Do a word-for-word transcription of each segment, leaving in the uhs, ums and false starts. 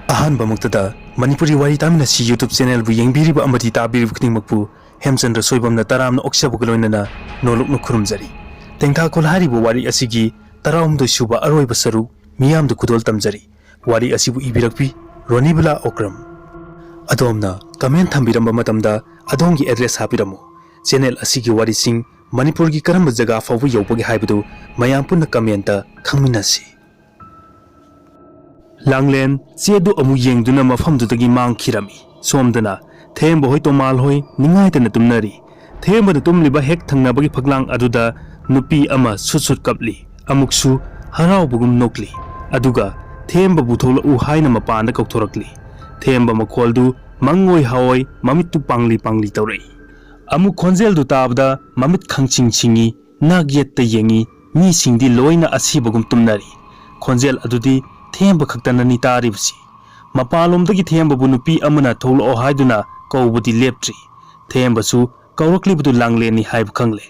ꯑꯍꯥꯟꯕꯃꯛꯇꯗ ꯃꯅꯤꯄꯨꯔꯤ ꯋꯥꯔꯤ ꯇꯥꯃꯤꯟꯅꯁꯤ YouTube channelꯕꯨ ꯌꯦꯡꯕꯤꯔꯤꯕ ꯑꯃꯗꯤ ꯇꯥꯕꯤꯔꯤꯕ ꯈꯨꯗꯤꯡꯃꯛꯄꯨ ꯍꯦꯝꯆꯟꯗ꯭ꯔ ꯁꯣꯏꯕꯝꯅ ꯇꯔꯥꯝꯅ ꯑꯣꯛꯆꯕꯒ ꯂꯣꯏꯅꯅ ꯅꯣꯂꯨꯛꯅ ꯈꯨꯔꯨꯝꯖꯔꯤ꯫ ꯇꯦꯡꯊꯥꯈꯣꯜ ꯍꯥꯏꯔꯤꯕ ꯋꯥꯔꯤ ꯑꯁꯤꯒꯤ ꯇꯔꯥꯍꯨꯝꯗꯣꯏ ꯁꯨꯕ ꯑꯔꯣꯏꯕ ꯁꯔꯨꯛ ꯃꯤꯌꯥꯝꯗ ꯈꯨꯗꯣꯜ ꯇꯝꯖꯔꯤ꯫ ꯋꯥꯔꯤ ꯑꯁꯤꯕꯨ ꯏꯕꯤꯔꯛꯄꯤ ꯔꯣꯅꯤꯕꯂꯥ ꯑꯣꯀ꯭ꯔꯝ꯫ ꯑꯗꯣꯝꯅ comment ꯊꯝꯕꯤꯔꯝꯕ ꯃꯇꯝꯗ ꯑꯗꯣꯝꯒꯤ address ꯍꯥꯞꯄꯤꯔꯝꯃꯨ꯫ Channel ꯑꯁꯤꯒꯤ ꯋꯥꯔꯤꯁꯤꯡ ꯃꯅꯤꯄꯨꯔꯒꯤ ꯀꯔꯝꯕ ꯖꯒꯥ ꯐꯥꯎꯕ ꯌꯧꯕꯒꯦ ꯍꯥꯏꯕꯗꯨ ꯃꯌꯥꯝ ꯄꯨꯟꯅ commentꯇ ꯈꯪꯃꯤꯟꯅꯁꯤ꯫ ꯂꯥꯡꯂꯦꯟ ꯆꯦꯗꯨ ꯑꯃꯨꯛ ꯌꯦꯡꯗꯨꯅ ꯃꯐꯝꯗꯨꯗꯒꯤ ꯃꯥꯡꯈꯤꯔꯝꯃꯤ꯫ ꯁꯣꯝꯗꯅ ꯊꯦꯝꯕ ꯍꯣꯏ ꯇꯣꯃꯥꯜ ꯍꯣꯏ ꯅꯤꯡꯉꯥꯏꯗꯅ ꯇꯨꯝꯅꯔꯤ꯫ ꯊꯦꯝꯕꯅ ꯇꯨꯝꯂꯤꯕ ꯍꯦꯛ ꯊꯪꯅꯕꯒꯤ ꯐꯛꯂꯥꯡ ꯑꯗꯨꯗ ꯅꯨꯄꯤ ꯑꯃ ꯁꯨꯠ ꯁꯨꯠ ꯀꯞꯂꯤ꯫ ꯑꯃꯨꯛꯁꯨ ꯍꯔꯥꯎꯕꯒꯨꯝ ꯅꯣꯛꯂꯤ꯫ ꯑꯗꯨꯒ ꯊꯦꯝꯕꯕꯨ ꯊꯣꯛꯂꯛꯎ ꯍꯥꯏꯅ ꯃꯄꯥꯟꯗ ꯀꯧꯊꯣꯔꯛꯂꯤ꯫ ꯊꯦꯝꯕ ꯃꯈꯣꯜꯗꯨ ꯃꯪꯑꯣꯏ ꯍꯥꯑꯣꯏ ꯃꯃꯤꯠꯇꯨ ꯄꯥꯡꯂꯤ ꯄꯥꯡꯂꯤ ꯇꯧꯔꯛꯏ꯫ ꯑꯃꯨꯛ ꯈꯣꯟꯖꯦꯜꯗꯨ ꯇꯥꯕꯗ ꯃꯃꯤꯠ ꯈꯪꯁꯤꯡ ꯁꯤꯡꯏ, ꯅꯥꯛ ꯌꯦꯠꯇ ꯌꯦꯡꯏ, ꯃꯤꯁꯤꯡꯗꯤ ꯂꯣꯏꯅ ꯑꯁꯤꯕꯒꯨꯝ ꯇꯨꯝꯅꯔꯤ꯫ ꯈꯣꯟꯖꯦꯜ ꯑꯗꯨꯗꯤ ꯊꯦꯝꯕ ꯈꯛꯇꯅꯅꯤ ꯇꯥꯔꯤꯕꯁꯤ꯫ ꯃꯄꯥꯟꯂꯣꯝꯗꯒꯤ ꯊꯦꯝꯕꯕꯨ ꯅꯨꯄꯤ ꯑꯃꯅ ꯊꯣꯛꯂꯛꯑꯣ ꯍꯥꯏꯗꯨꯅ ꯀꯧꯕꯗꯤ ꯂꯦꯞꯇ꯭ꯔꯤ꯫ ꯊꯦꯝꯕꯁꯨ ꯀꯧꯔꯛꯂꯤꯕꯗꯨ ꯂꯥꯡꯂꯦꯟꯅꯤ ꯍꯥꯏꯕ ꯈꯪꯂꯦ꯫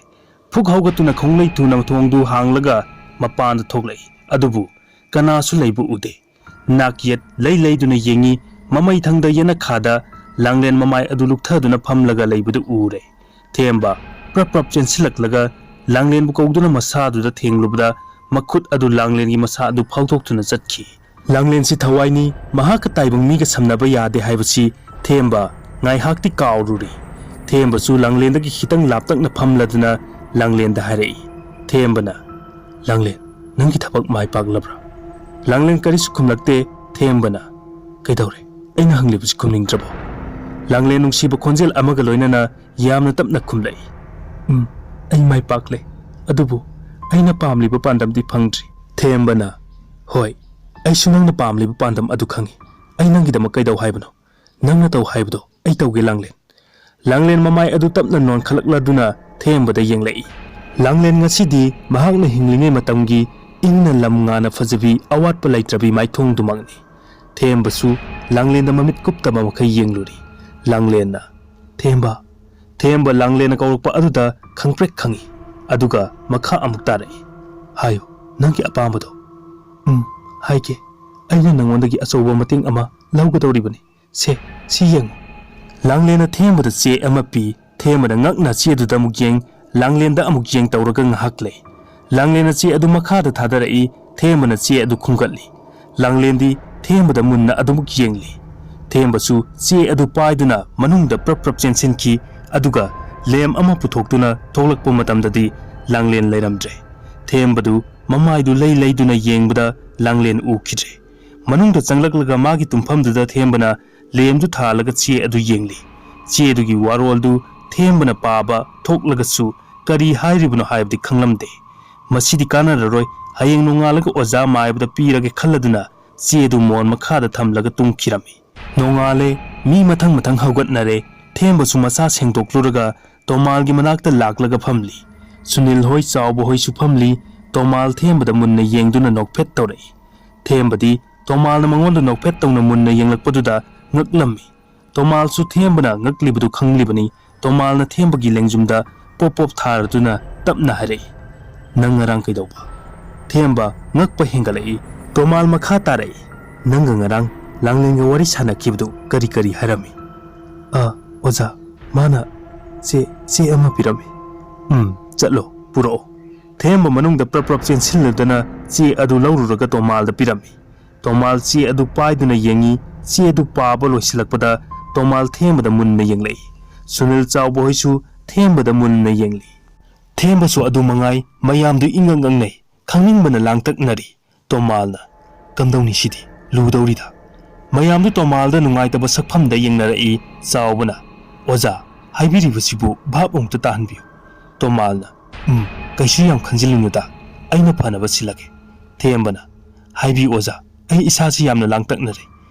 ꯐꯨꯛ ꯍꯧꯒꯠꯇꯨꯅ ꯈꯣꯡꯂꯩ ꯊꯨꯅ ꯊꯣꯡꯗꯨ ꯍꯥꯡꯂꯒ ꯃꯄꯥꯟꯗ ꯊꯣꯛꯂꯛꯏ꯫ ꯑꯗꯨꯕꯨ ꯀꯅꯥꯁꯨ ꯂꯩꯕ ꯎꯗꯦ꯫ ꯅꯥꯛ ꯌꯦꯠ ꯂꯩ ꯂꯩꯗꯨꯅ ꯌꯦꯡꯏ, ꯃꯃꯩ ꯊꯪꯗ ꯌꯦꯅꯈꯥꯗ ꯂꯥꯡꯂꯦꯟ ꯃꯃꯥꯏ ꯑꯗꯨ ꯂꯨꯛꯊꯗꯨꯅ ꯐꯝꯂꯒ ꯂꯩꯕꯗꯨ ꯎꯔꯦ꯫ ꯊꯦꯝꯕ ꯄ꯭ꯔꯞ ꯄ꯭ꯔꯞ ꯆꯦꯟꯁꯤꯜꯂꯛꯂꯒ ꯂꯥꯡꯂꯦꯟꯕꯨ ꯀꯧꯗꯨꯅ ꯃꯁꯥꯗꯨꯗ ꯊꯦꯡꯂꯨꯕꯗ ꯃꯈꯨꯠ ꯑꯗꯨ ꯂꯥꯡꯂꯦꯟꯒꯤ ꯃꯁꯥ ꯑꯗꯨ ꯐꯥꯎꯗꯣꯛꯇꯨꯅ ꯆꯠꯈꯤ꯫ ꯂꯥꯡꯂꯦꯟꯁꯤ ꯊꯋꯥꯏꯅꯤ, ꯃꯍꯥꯛꯀ ꯇꯥꯏꯕꯪ ꯃꯤꯒ ꯁꯝꯅꯕ ꯌꯥꯗꯦ ꯍꯥꯏꯕꯁꯤ ꯊꯦꯝꯕ ꯉꯥꯏꯍꯥꯛꯇꯤ ꯀꯥꯎꯔꯨꯔꯦ꯫ ꯊꯦꯝꯕꯁꯨ ꯂꯥꯡꯂꯦꯟꯗꯒꯤ ꯈꯤꯇꯪ ꯂꯥꯞꯇꯛꯅ ꯐꯝꯂꯗꯨꯅ ꯂꯥꯡꯂꯦꯟꯗ ꯍꯥꯏꯔꯛꯏ꯫ ꯊꯦꯝꯕꯅ, "ꯂꯥꯡꯂꯦꯟ, ꯅꯪꯒꯤ ꯊꯕꯛ ꯃꯥꯏ ꯄꯥꯛꯂꯕ꯭ꯔꯥ?" ꯂꯥꯡꯂꯦꯟ ꯀꯔꯤꯁꯨ ꯈꯨꯝꯂꯛꯇꯦ꯫ ꯊꯦꯝꯕꯅ, "ꯀꯩꯗꯧꯔꯦ? ꯑꯩꯅ ꯍꯪꯂꯤꯕꯁꯤ ꯈꯨꯝꯅꯤꯡꯗ꯭ꯔꯕꯣ?" ꯂꯥꯡꯂꯦꯟ ꯅꯨꯡꯁꯤꯕ ꯈꯣꯟꯖꯦꯜ ꯑꯃꯒ ꯂꯣꯏꯅꯅ ꯌꯥꯝꯅ ꯇꯞꯅ ꯈꯨꯝꯂꯛꯏ꯫ "ꯎꯝ, ꯑꯩ ꯃꯥꯏ ꯄꯥꯛꯂꯦ, ꯑꯗꯨꯕꯨ ꯑꯩꯅ ꯄꯥꯝꯂꯤꯕ ꯄꯥꯟꯗꯝꯗꯤ ꯐꯪꯗ꯭ꯔꯤ꯫" ꯊꯦꯝꯕꯅ, "ꯍꯣꯏ, ꯑꯩꯁꯨ ꯅꯪꯅ ꯄꯥꯝꯂꯤꯕ ꯄꯥꯟꯗꯝ ꯑꯗꯨ ꯈꯪꯏ꯫ ꯑꯩ ꯅꯪꯒꯤꯗꯃꯛ ꯀꯩꯗꯧ ꯍꯥꯏꯕꯅꯣ? ꯅꯪꯅ ꯇꯧ ꯍꯥꯏꯕꯗꯣ ꯑꯩ ꯇꯧꯒꯦ, ꯂꯥꯡꯂꯦꯟ꯫" ꯂꯥꯡꯂꯦꯟ ꯃꯃꯥꯏ ꯑꯗꯨ ꯇꯞꯅ ꯅꯣꯟꯈꯠꯂꯛꯂꯗꯨꯅ ꯊꯦꯝꯕꯗ ꯌꯦꯡꯂꯛꯏ꯫ ꯂꯥꯡꯂꯦꯟ ꯉꯁꯤꯗꯤ ꯃꯍꯥꯛꯅ ꯍꯤꯡꯂꯤꯉꯩ ꯃꯇꯝꯒꯤ ꯏꯪꯅ ꯂꯝ ꯉꯥꯅ ꯐꯖꯕꯤ, ꯑꯋꯥꯠꯄ ꯂꯩꯇ꯭ꯔꯕꯤ ꯃꯥꯏꯊꯣꯡꯗꯨꯃꯛꯅꯤ꯫ ꯊꯦꯝꯕꯁꯨ ꯂꯥꯡꯂꯦꯟꯗ ꯃꯃꯤꯠ ꯀꯨꯞꯇꯕ ꯃꯈꯩ ꯌꯦꯡꯂꯨꯔꯤ꯫ ꯂꯥꯡꯂꯦꯟꯅ, "ꯊꯦꯝꯕ, ꯊꯦꯝꯕ" ꯂꯥꯡꯂꯦꯟꯅ ꯀꯧꯔꯛꯄ ꯑꯗꯨꯗ ꯈꯪꯄ꯭ꯔꯦꯛ ꯈꯪꯏ꯫ ꯑꯗꯨꯒ ꯃꯈꯥ ꯑꯃꯨꯛ ꯇꯥꯔꯛꯏ꯫ "ꯍꯥꯏꯌꯨ, ꯅꯪꯒꯤ ꯑꯄꯥꯝꯕꯗꯣ꯫" "ꯎꯝ, ꯍꯥꯏꯒꯦ꯫ ꯑꯩꯅ ꯅꯉꯣꯟꯗꯒꯤ ꯑꯆꯧꯕ ꯃꯇꯦꯡ ꯑꯃ ꯂꯧꯒꯗꯧꯔꯤꯕꯅꯤ꯫ ꯁꯦ, ꯁꯤ ꯌꯦꯡꯉꯨ꯫" ꯂꯥꯡꯂꯦꯟꯅ ꯊꯦꯝꯕꯗ ꯆꯦ ꯑꯃ ꯄꯤ꯫ ꯊꯦꯝꯕꯅ ꯉꯛꯅ ꯆꯦ ꯑꯗꯨꯗ ꯑꯃꯨꯛ ꯌꯦꯡ, ꯂꯥꯡꯂꯦꯟꯗ ꯑꯃꯨꯛ ꯌꯦꯡ ꯇꯧꯔꯒ ꯉꯥꯏꯍꯥꯛ ꯂꯩ꯫ ꯂꯥꯡꯂꯦꯟꯅ ꯆꯦ ꯑꯗꯨ ꯃꯈꯥꯗ ꯊꯥꯗꯔꯛꯏ꯫ ꯊꯦꯝꯕꯅ ꯆꯦ ꯑꯗꯨ ꯈꯨꯝꯒꯠꯂꯤ꯫ ꯂꯥꯡꯂꯦꯟꯗꯤ ꯊꯦꯝꯕꯗ ꯃꯨꯟꯅ ꯑꯗꯨꯃꯛ ꯌꯦꯡꯂꯤ꯫ ꯊꯦꯝꯕꯁꯨ ꯆꯦ ꯑꯗꯨ ꯄꯥꯏꯗꯨꯅ ꯃꯅꯨꯡꯗ ꯄ꯭ꯔꯞ ꯄ꯭ꯔꯞ ꯆꯦꯟꯁꯤꯟꯈꯤ꯫ ꯑꯗꯨꯒ ꯂꯦꯝ ꯑꯃ ꯄꯨꯊꯣꯛꯇꯨꯅ ꯊꯣꯛꯂꯛꯄ ꯃꯇꯝꯗꯗꯤ ꯂꯥꯡꯂꯦꯟ ꯂꯩꯔꯝꯗ꯭ꯔꯦ꯫ ꯊꯦꯝꯕꯗꯨ ꯃꯃꯥꯏꯗꯨ ꯂꯩ ꯂꯩꯗꯨꯅ ꯌꯦꯡꯕꯗ ꯂꯥꯡꯂꯦꯟ ꯎꯈꯤꯗ꯭ꯔꯦ꯫ ꯃꯅꯨꯡꯗ ꯆꯪꯂꯛꯂꯒ ꯃꯥꯒꯤ ꯇꯨꯝꯐꯝꯗꯨꯗ ꯊꯦꯝꯕꯅ ꯂꯦꯝꯗꯨ ꯊꯥꯜꯂꯒ ꯆꯦ ꯑꯗꯨ ꯌꯦꯡꯂꯤ꯫ ꯆꯦ ꯑꯗꯨꯒꯤ ꯋꯥꯔꯣꯜꯗꯨ ꯊꯦꯝꯕꯅ ꯄꯥꯕ ꯊꯣꯛꯂꯒꯁꯨ ꯀꯔꯤ ꯍꯥꯏꯔꯤꯕꯅꯣ ꯍꯥꯏꯕꯗꯤ ꯈꯪꯂꯝꯗꯦ꯫ "ꯃꯁꯤꯗꯤ ꯀꯥꯟꯅꯔꯔꯣꯏ, ꯍꯌꯦꯡ ꯅꯣꯡꯉꯥꯜꯂꯒ ꯑꯣꯖꯥ ꯃꯥꯏꯕꯗ ꯄꯤꯔꯒꯦ" ꯈꯜꯂꯗꯨꯅ ꯆꯦ ꯑꯗꯨ ꯃꯣꯟ ꯃꯈꯥꯗ ꯊꯝꯂꯒ ꯇꯨꯝꯈꯤꯔꯝꯃꯤ꯫ ꯅꯣꯡꯉꯥꯜꯂꯦ, ꯃꯤ ꯃꯊꯪ ꯃꯊꯪ ꯍꯧꯒꯠꯅꯔꯦ꯫ ꯊꯦꯝꯕꯁꯨ ꯃꯁꯥ ꯁꯦꯡꯗꯣꯛꯂꯨꯔꯒ ꯇꯣꯃꯥꯜꯒꯤ ꯃꯅꯥꯛꯇ ꯂꯥꯛꯂꯒ ꯐꯝꯂꯤ꯫ ꯁꯨꯅꯤꯜ ꯍꯣꯏ, ꯆꯥꯎꯕ ꯍꯣꯏꯁꯨ ꯐꯝꯂꯤ꯫ ꯇꯣꯃꯥꯜ ꯊꯦꯝꯕꯗ ꯃꯨꯟꯅ ꯌꯦꯡꯗꯨꯅ ꯅꯣꯛꯐꯦꯠ ꯇꯧꯔꯛꯏ꯫ ꯊꯦꯝꯕꯗꯤ ꯇꯣꯃꯥꯜꯅ ꯃꯉꯣꯟꯗ ꯅꯣꯛꯐꯦꯠ ꯇꯧꯅ ꯃꯨꯟꯅ ꯌꯦꯡꯂꯛꯄꯗꯨꯗ ꯉꯛꯂꯝꯃꯤ꯫ ꯇꯣꯃꯥꯜꯁꯨ ꯊꯦꯝꯕꯅ ꯉꯛꯂꯤꯕꯗꯨ ꯈꯪꯂꯤꯕꯅꯤ꯫ ꯇꯣꯃꯥꯜꯅ ꯊꯦꯝꯕꯒꯤ ꯂꯦꯡꯖꯨꯝꯗ ꯄꯣꯞ ꯄꯣꯞ ꯊꯥꯔꯗꯨꯅ ꯇꯞꯅ ꯍꯥꯏꯔꯛꯏ, "ꯅꯪ ꯉꯔꯥꯡ ꯀꯩꯗꯧꯕ?" ꯊꯦꯝꯕ ꯉꯛꯄ ꯍꯦꯟꯒꯠꯂꯛꯏ꯫ ꯇꯣꯃꯥꯜ ꯃꯈꯥ ꯇꯥꯔꯛꯏ, "ꯅꯪꯒ ꯉꯔꯥꯡ ꯂꯥꯡꯂꯦꯟꯒ ꯋꯥꯔꯤ ꯁꯥꯟꯅꯈꯤꯕꯗꯨ ꯀꯔꯤ ꯀꯔꯤ ꯍꯥꯏꯔꯝꯃꯤ?" "ꯑ, ꯑꯣꯖꯥ, ꯃꯥꯅ ꯆꯦ, ꯆꯦ ꯑꯃ ꯄꯤꯔꯝꯃꯤ꯫" "ꯎꯝ, ꯆꯠꯂꯣ, ꯄꯨꯔꯛꯑꯣ꯫" ꯊꯦꯝꯕ ꯃꯅꯨꯡꯗ ꯄ꯭ꯔꯞ ꯄ꯭ꯔꯞ ꯆꯦꯟꯁꯤꯜꯂꯗꯨꯅ ꯆꯦ ꯑꯗꯨ ꯂꯧꯔꯨꯔꯒ ꯇꯣꯃꯥꯜꯗ ꯄꯤꯔꯝꯃꯤ꯫ ꯇꯣꯃꯥꯜ ꯆꯦ ꯑꯗꯨ ꯄꯥꯏꯗꯨꯅ ꯌꯦꯡꯉꯤ꯫ ꯆꯦ ꯑꯗꯨ ꯄꯥꯕ ꯂꯣꯏꯁꯤꯜꯂꯛꯄꯗ ꯇꯣꯃꯥꯜ ꯊꯦꯝꯕꯗ ꯃꯨꯟꯅ ꯌꯦꯡꯂꯛꯏ꯫ ꯁꯨꯅꯤꯜ ꯆꯥꯎꯕ ꯍꯣꯏꯁꯨ ꯊꯦꯝꯕꯗ ꯃꯨꯟꯅ ꯌꯦꯡꯂꯤ꯫ ꯊꯦꯝꯕꯁꯨ ꯑꯗꯨ ꯃꯉꯥꯏ, ꯃꯌꯥꯝꯗꯨ ꯏꯉꯛ ꯉꯛꯅꯩ, ꯈꯪꯅꯤꯡꯕꯅ ꯂꯥꯡꯇꯛꯅꯔꯤ꯫ ꯇꯣꯃꯥꯜꯅ, "ꯀꯝꯗꯧꯅꯤ ꯁꯤꯗꯤ? ꯂꯨꯗꯧꯔꯤꯗ꯫" ꯃꯌꯥꯝꯗꯨ ꯇꯣꯃꯥꯜꯗ ꯅꯨꯡꯉꯥꯏꯇꯕ ꯁꯛꯐꯝꯗ ꯌꯦꯡꯅꯔꯛꯏ꯫ ꯆꯥꯎꯕꯅ, "ꯑꯣꯖꯥ, ꯍꯥꯏꯕꯤꯔꯤꯕꯁꯤꯕꯨ ꯚꯥꯞ ꯑꯃꯨꯛꯇ ꯇꯥꯍꯟꯕꯤꯌꯨ꯫" ꯇꯣꯃꯥꯜꯅ, "ꯎꯝ, ꯀꯩꯁꯨ ꯌꯥꯝ ꯈꯟꯖꯤꯜꯂꯨꯅꯨꯗ, ꯑꯩꯅ ꯐꯅꯕ ꯁꯤꯜꯂꯒꯦ꯫" ꯊꯦꯝꯕꯅ, "ꯍꯥꯏꯕꯤꯌꯨ ꯑꯣꯖꯥ, ꯑꯩ ꯏꯁꯥꯁꯤ ꯌꯥꯝꯅ ꯂꯥꯡꯇꯛꯅꯔꯦ꯫"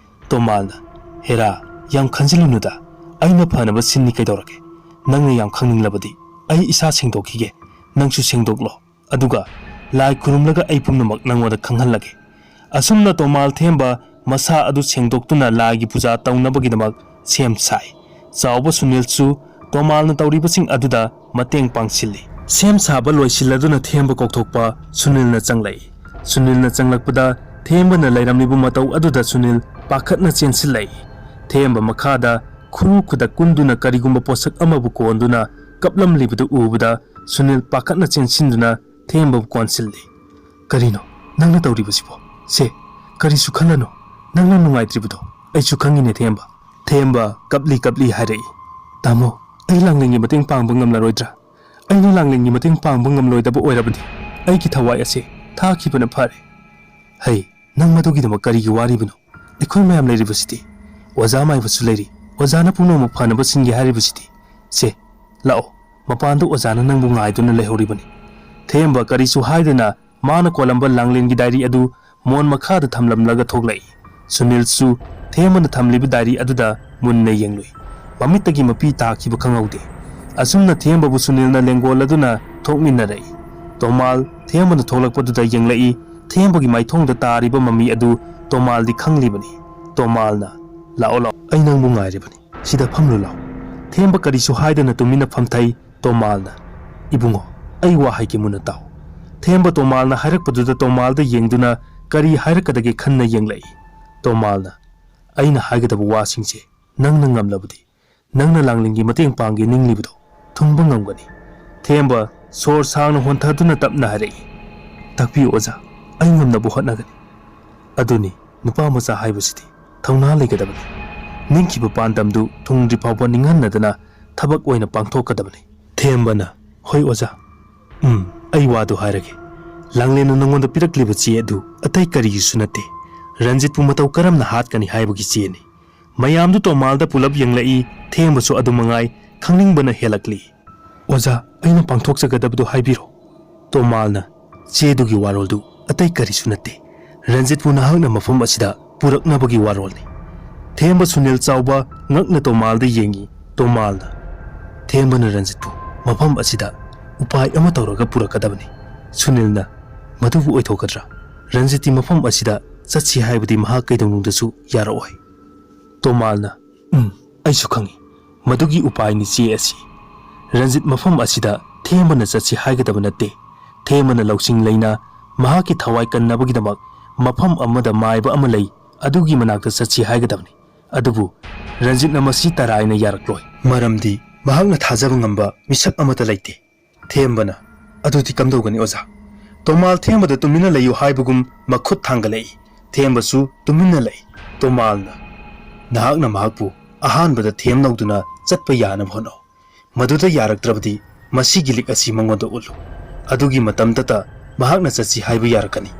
ꯇꯣꯃꯥꯜꯅ, "ꯍꯦꯔꯥ, ꯌꯥꯝ ꯈꯟꯖꯤꯜꯂꯨꯅꯨꯗ, ꯑꯩꯅ ꯐꯅꯕ ꯁꯤꯟꯅꯤ ꯀꯩꯗꯧꯔꯒꯦ? ꯅꯪꯅ ꯌꯥꯝ ꯈꯪꯅꯤꯡꯂꯕꯗꯤ ꯑꯩ ꯏꯁꯥ ꯁꯦꯡꯗꯣꯛꯈꯤꯒꯦ, ꯅꯪꯁꯨ ꯁꯦꯡꯗꯣꯛꯂꯣ꯫ ꯑꯗꯨꯒ ꯂꯥꯏ ꯈꯨꯔꯨꯝꯂꯒ ꯑꯩ ꯄꯨꯝꯅꯃꯛ ꯅꯪꯉꯣꯟꯗ ꯈꯪꯍꯜꯂꯒꯦ꯫" ꯑꯁꯨꯝꯅ ꯇꯣꯃꯥꯜ ꯊꯦꯝꯕ ꯃꯁꯥ ꯑꯗꯨ ꯁꯦꯡꯗꯣꯛꯇꯨꯅ ꯂꯥꯏꯒꯤ ꯄꯨꯖꯥ ꯇꯧꯅꯕꯒꯤꯗꯃꯛ ꯁꯦꯝ ꯁꯥꯏ꯫ ꯆꯥꯎꯕ ꯁꯨꯅꯤꯜꯁꯨ ꯇꯣꯃꯥꯜꯅ ꯇꯧꯔꯤꯕꯁꯤꯡ ꯑꯗꯨꯗ ꯃꯇꯦꯡ ꯄꯥꯡꯁꯤꯜꯂꯤ꯫ ꯁꯦꯝ ꯁꯥꯕ ꯂꯣꯏꯁꯤꯜꯂꯗꯨꯅ ꯊꯦꯝꯕ ꯀꯧꯊꯣꯛꯄ ꯁꯨꯅꯤꯜꯅ ꯆꯪꯂꯛꯏ꯫ ꯁꯨꯅꯤꯜꯅ ꯆꯪꯂꯛꯄꯗ ꯊꯦꯝꯕꯅ ꯂꯩꯔꯝꯂꯤꯕ ꯃꯇꯧ ꯑꯗꯨꯗ ꯁꯨꯅꯤꯜ ꯄꯥꯈꯠꯅ ꯆꯦꯟꯁꯤꯜꯂꯛꯏ꯫ ꯊꯦꯝꯕ ꯃꯈꯥꯗ ꯈꯨꯔꯨ ꯈꯨꯗꯛ ꯀꯨꯟꯗꯨꯅ ꯀꯔꯤꯒꯨꯝꯕ ꯄꯣꯠꯁꯛ ꯑꯃꯕꯨ ꯀꯣꯟꯗꯨꯅ ꯀꯞꯂꯝꯂꯤꯕꯗꯨ ꯎꯕꯗ ꯁꯨꯅꯤꯜ ꯄꯥꯈꯠꯅ ꯆꯦꯟꯁꯤꯟꯗꯨꯅ ꯊꯦꯝꯕꯕꯨ ꯀꯣꯟꯁꯤꯜꯂꯤ꯫ "ꯀꯔꯤꯅꯣ ꯅꯪꯅ ꯇꯧꯔꯤꯕꯁꯤꯕꯣ? ꯁꯦ, ꯀꯔꯤꯁꯨ ꯈꯜꯂꯅꯨ꯫ ꯅꯪꯅ ꯅꯨꯡꯉꯥꯏꯇ꯭ꯔꯤꯕꯗꯣ ꯑꯩꯁꯨ ꯈꯪꯉꯤꯅꯦ, ꯊꯦꯝꯕ꯫" ꯊꯦꯝꯕ ꯀꯞꯂꯤ ꯀꯞꯂꯤ ꯍꯥꯏꯔꯛꯏ꯫ "ꯇꯥꯃꯣ, ꯑꯩ ꯂꯥꯡꯂꯦꯟꯒꯤ ꯃꯇꯦꯡ ꯄꯥꯡꯕ ꯉꯝꯂꯔꯣꯏꯗ꯭ꯔꯥ? ꯑꯩꯅ ꯂꯥꯡꯂꯦꯟꯒꯤ ꯃꯇꯦꯡ ꯄꯥꯡꯕ ꯉꯝꯂꯣꯏꯗꯕ ꯑꯣꯏꯔꯕꯗꯤ ꯑꯩꯒꯤ ꯊꯋꯥꯏ ꯑꯁꯦ ꯊꯥꯈꯤꯕꯅ ꯐꯔꯦ꯫" "ꯍꯩ, ꯅꯪ ꯃꯗꯨꯒꯤꯗꯃꯛ ꯀꯔꯤꯒꯤ ꯋꯥꯔꯤꯕꯅꯣ? ꯑꯩꯈꯣꯏ ꯃꯌꯥꯝ ꯂꯩꯔꯤꯕꯁꯤꯗꯤ꯫ ꯑꯣꯖꯥ ꯃꯥꯏꯕꯁꯨ ꯂꯩꯔꯤ꯫ ꯑꯣꯖꯥꯅ ꯄꯨꯝꯅꯃꯛ ꯐꯅꯕ ꯁꯤꯟꯒꯦ ꯍꯥꯏꯔꯤꯕꯁꯤꯗꯤ꯫ ꯁꯦ, ꯂꯥꯛꯑꯣ, ꯃꯄꯥꯟꯗ ꯑꯣꯖꯥꯅ ꯅꯪꯕꯨ ꯉꯥꯏꯗꯨꯅ ꯂꯩꯍꯧꯔꯤꯕꯅꯤ꯫" ꯊꯦꯝꯕ ꯀꯔꯤꯁꯨ ꯍꯥꯏꯗꯅ ꯃꯥꯅ ꯀꯣꯜꯂꯝꯕ ꯂꯥꯡꯂꯦꯟꯒꯤ ꯗꯥꯏꯔꯤ ꯑꯗꯨ ꯃꯣꯟ ꯃꯈꯥꯗ ꯊꯝꯂꯝꯂꯒ ꯊꯣꯛꯂꯛꯏ꯫ ꯁꯨꯅꯤꯜꯁꯨ ꯊꯦꯝꯕꯅ ꯊꯝꯂꯤꯕ ꯗꯥꯏꯔꯤ ꯑꯗꯨꯗ ꯃꯨꯟꯅ ꯌꯦꯡꯂꯨꯏ꯫ ꯃꯃꯤꯠꯇꯒꯤ ꯃꯄꯤ ꯇꯥꯈꯤꯕ ꯈꯪꯍꯧꯗꯦ꯫ ꯑꯁꯨꯝꯅ ꯊꯦꯝꯕꯕꯨ ꯁꯨꯅꯤꯜꯅ ꯂꯦꯡꯒꯣꯜꯂꯗꯨꯅ ꯊꯣꯛꯃꯤꯟꯅꯔꯛꯏ꯫ ꯇꯣꯃꯥꯜ ꯊꯦꯝꯕꯅ ꯊꯣꯛꯂꯛꯄꯗꯨꯗ ꯌꯦꯡꯂꯛꯏ꯫ ꯊꯦꯝꯕꯒꯤ ꯃꯥꯏꯊꯣꯡꯗ ꯇꯥꯔꯤꯕ ꯃꯃꯤ ꯑꯗꯨ ꯇꯣꯃꯥꯜꯗꯤ ꯈꯪꯂꯤꯕꯅꯤ꯫ ꯇꯣꯃꯥꯜꯅ, "ꯂꯥꯛꯑꯣ, ꯂꯥꯛꯑꯣ, ꯑꯩ ꯅꯪꯕꯨ ꯉꯥꯏꯔꯤꯕꯅꯤ꯫ ꯁꯤꯗ ꯐꯝꯂꯨ ꯂꯥꯛꯑꯣ꯫" ꯊꯦꯝꯕ ꯀꯔꯤꯁꯨ ꯍꯥꯏꯗꯅ ꯇꯨꯃꯤꯟꯅ ꯐꯝꯊꯩ꯫ ꯇꯣꯃꯥꯜꯅ, "ꯏꯕꯨꯡꯉꯣ, ꯑꯩ ꯋꯥ ꯍꯥꯏꯒꯦ ꯃꯨꯟꯅ ꯇꯥꯎ꯫" ꯊꯦꯝꯕ ꯇꯣꯃꯥꯜꯅ ꯍꯥꯏꯔꯛꯄꯗꯨꯗ ꯇꯣꯃꯥꯜꯗ ꯌꯦꯡꯗꯨꯅ ꯀꯔꯤ ꯍꯥꯏꯔꯛꯀꯗꯒꯦ ꯈꯟꯅ ꯌꯦꯡꯂꯛꯏ꯫ ꯇꯣꯃꯥꯜꯅ, "ꯑꯩꯅ ꯍꯥꯏꯒꯗꯕ ꯋꯥꯁꯤꯡꯁꯦ ꯅꯪꯅ ꯉꯝꯂꯕꯗꯤ, ꯅꯪꯅ ꯂꯥꯡꯂꯦꯟꯒꯤ ꯃꯇꯦꯡ ꯄꯥꯡꯒꯦ ꯅꯤꯡꯂꯤꯕꯗꯣ ꯊꯨꯡꯕ ꯉꯝꯒꯅꯤ꯫" ꯊꯦꯝꯕ ꯁꯣꯔ ꯁꯥꯡꯅ ꯍꯣꯟꯊꯗꯨꯅ ꯇꯞꯅ ꯍꯥꯏꯔꯛꯏ, "ꯇꯥꯛꯄꯤꯌꯨ ꯑꯣꯖꯥ, ꯑꯩ ꯉꯝꯅꯕ ꯍꯣꯠꯅꯒꯅꯤ꯫ ꯑꯗꯨꯅꯤ ꯅꯨꯄꯥ ꯃꯆꯥ ꯍꯥꯏꯕꯁꯤꯗꯤ, ꯊꯧꯅꯥ ꯂꯩꯒꯗꯕꯅꯤ꯫ ꯅꯤꯡꯈꯤꯕ ꯄꯥꯟꯗꯝꯗꯨ ꯊꯨꯡꯗ꯭ꯔꯤ ꯐꯥꯎꯕ ꯅꯤꯡꯍꯟꯅꯗꯅ ꯊꯕꯛ ꯑꯣꯏꯅ ꯄꯥꯡꯊꯣꯛꯀꯗꯕꯅꯤ꯫" ꯊꯦꯝꯕꯅ, "ꯍꯣꯏ ꯑꯣꯖꯥ꯫ ꯎꯝ, ꯑꯩ ꯋꯥꯗꯨ ꯍꯥꯏꯔꯒꯦ꯫ ꯂꯥꯡꯂꯦꯟꯅ ꯅꯉꯣꯟꯗ ꯄꯤꯔꯛꯂꯤꯕ ꯆꯦ ꯑꯗꯨ ꯑꯇꯩ ꯀꯔꯤꯒꯤꯁꯨ ꯅꯠꯇꯦ, ꯔꯟꯖꯤꯠꯄꯨ ꯃꯇꯧ ꯀꯔꯝꯅ ꯍꯥꯠꯀꯅꯤ ꯍꯥꯏꯕꯒꯤ ꯆꯦꯅꯤ꯫" ꯃꯌꯥꯝꯗꯨ ꯇꯣꯃꯥꯜꯗ ꯄꯨꯂꯞ ꯌꯦꯡꯂꯛꯏ꯫ ꯊꯦꯝꯕꯁꯨ ꯑꯗꯨ ꯃꯉꯥꯏ, ꯈꯪꯅꯤꯡꯕꯅ ꯍꯦꯜꯂꯛꯂꯤ꯫ "ꯑꯣꯖꯥ, ꯑꯩꯅ ꯄꯥꯡꯊꯣꯛꯆꯒꯗꯕꯗꯨ ꯍꯥꯏꯕꯤꯔꯣ꯫" ꯇꯣꯃꯥꯜꯅ, "ꯆꯦꯗꯨꯒꯤ ꯋꯥꯔꯣꯜꯗꯨ ꯑꯇꯩ ꯀꯔꯤꯁꯨ ꯅꯠꯇꯦ, ꯔꯟꯖꯤꯠꯄꯨ ꯅꯍꯥꯛꯅ ꯃꯐꯝ ꯑꯁꯤꯗ ꯄꯨꯔꯛꯅꯕꯒꯤ ꯋꯥꯔꯣꯜꯅꯤ꯫" ꯊꯦꯝꯕ ꯁꯨꯅꯤꯜ ꯆꯥꯎꯕ ꯉꯛꯅ ꯇꯣꯃꯥꯜꯗ ꯌꯦꯡꯏ꯫ ꯇꯣꯃꯥꯜꯅ, "ꯊꯦꯝꯕꯅ ꯔꯟꯖꯤꯠꯄꯨ ꯃꯐꯝ ꯑꯁꯤꯗ ꯎꯄꯥꯏ ꯑꯃ ꯇꯧꯔꯒ ꯄꯨꯔꯛꯀꯗꯕꯅꯤ꯫" ꯁꯨꯅꯤꯜꯅ, "ꯃꯗꯨꯕꯨ ꯑꯣꯏꯊꯣꯛꯀꯗ꯭ꯔꯥ? ꯔꯟꯖꯤꯠꯇꯤ ꯃꯐꯝ ꯑꯁꯤꯗ ꯆꯠꯁꯤ ꯍꯥꯏꯕꯗꯤ ꯃꯍꯥꯛ ꯀꯩꯗꯧꯅꯨꯡꯗꯁꯨ ꯌꯥꯔꯛꯑꯣꯏ꯫" ꯇꯣꯃꯥꯜꯅ, "ꯎꯝ, ꯑꯩꯁꯨ ꯈꯪꯏ꯫ ꯃꯗꯨꯒꯤ ꯎꯄꯥꯏꯅꯤ ꯆꯦ ꯑꯁꯤ꯫ ꯔꯟꯖꯤꯠ ꯃꯐꯝ ꯑꯁꯤꯗ ꯊꯦꯝꯕꯅ ꯆꯠꯁꯤ ꯍꯥꯏꯒꯗꯕ ꯅꯠꯇꯦ꯫ ꯊꯦꯝꯕꯅ ꯂꯧꯁꯤꯡ ꯂꯩꯅ ꯃꯍꯥꯛꯀꯤ ꯊꯋꯥꯏ ꯀꯟꯅꯕꯒꯤꯗꯃꯛ ꯃꯐꯝ ꯑꯃꯗ ꯃꯥꯏꯕ ꯑꯃ ꯂꯩ, ꯑꯗꯨꯒꯤ ꯃꯅꯥꯛꯇ ꯆꯠꯁꯤ ꯍꯥꯏꯒꯗꯕꯅꯤ꯫ ꯑꯗꯨꯕꯨ ꯔꯟꯖꯤꯠꯅ ꯃꯁꯤ ꯇꯔꯥꯏꯅ ꯌꯥꯔꯛꯂꯣꯏ, ꯃꯔꯝꯗꯤ ꯃꯍꯥꯛꯅ ꯊꯥꯖꯕ ꯉꯝꯕ ꯃꯤꯁꯛ ꯑꯃꯠꯇ ꯂꯩꯇꯦ꯫ ꯊꯦꯝꯕꯅ, "ꯑꯗꯨꯗꯤ ꯀꯝꯗꯧꯒꯅꯤ ꯑꯣꯖꯥ?" ꯇꯣꯃꯥꯜ ꯊꯦꯝꯕꯗ ꯇꯨꯃꯤꯟꯅ ꯂꯩꯌꯨ ꯍꯥꯏꯕꯒꯨꯝ ꯃꯈꯨꯠ ꯊꯥꯡꯒꯠꯂꯛꯏ꯫ ꯊꯦꯝꯕꯁꯨ ꯇꯨꯃꯤꯟꯅ ꯂꯩ꯫ ꯇꯣꯃꯥꯜꯅ, "ꯅꯍꯥꯛꯅ ꯃꯍꯥꯛꯄꯨ ꯑꯍꯥꯟꯕꯗ ꯊꯦꯝꯅꯧꯗꯨꯅ ꯆꯠꯄ ꯌꯥꯅꯕ ꯍꯣꯠꯅꯧ꯫ ꯃꯗꯨꯗ ꯌꯥꯔꯛꯇ꯭ꯔꯕꯗꯤ ꯃꯁꯤꯒꯤ ꯂꯤꯛ ꯑꯁꯤ ꯃꯉꯣꯟꯗ ꯎꯠꯂꯨ꯫ ꯑꯗꯨꯒꯤ ꯃꯇꯝꯗꯇ ꯃꯍꯥꯛꯅ ꯆꯠꯁꯤ ꯍꯥꯏꯕ ꯌꯥꯔꯛꯀꯅꯤ꯫"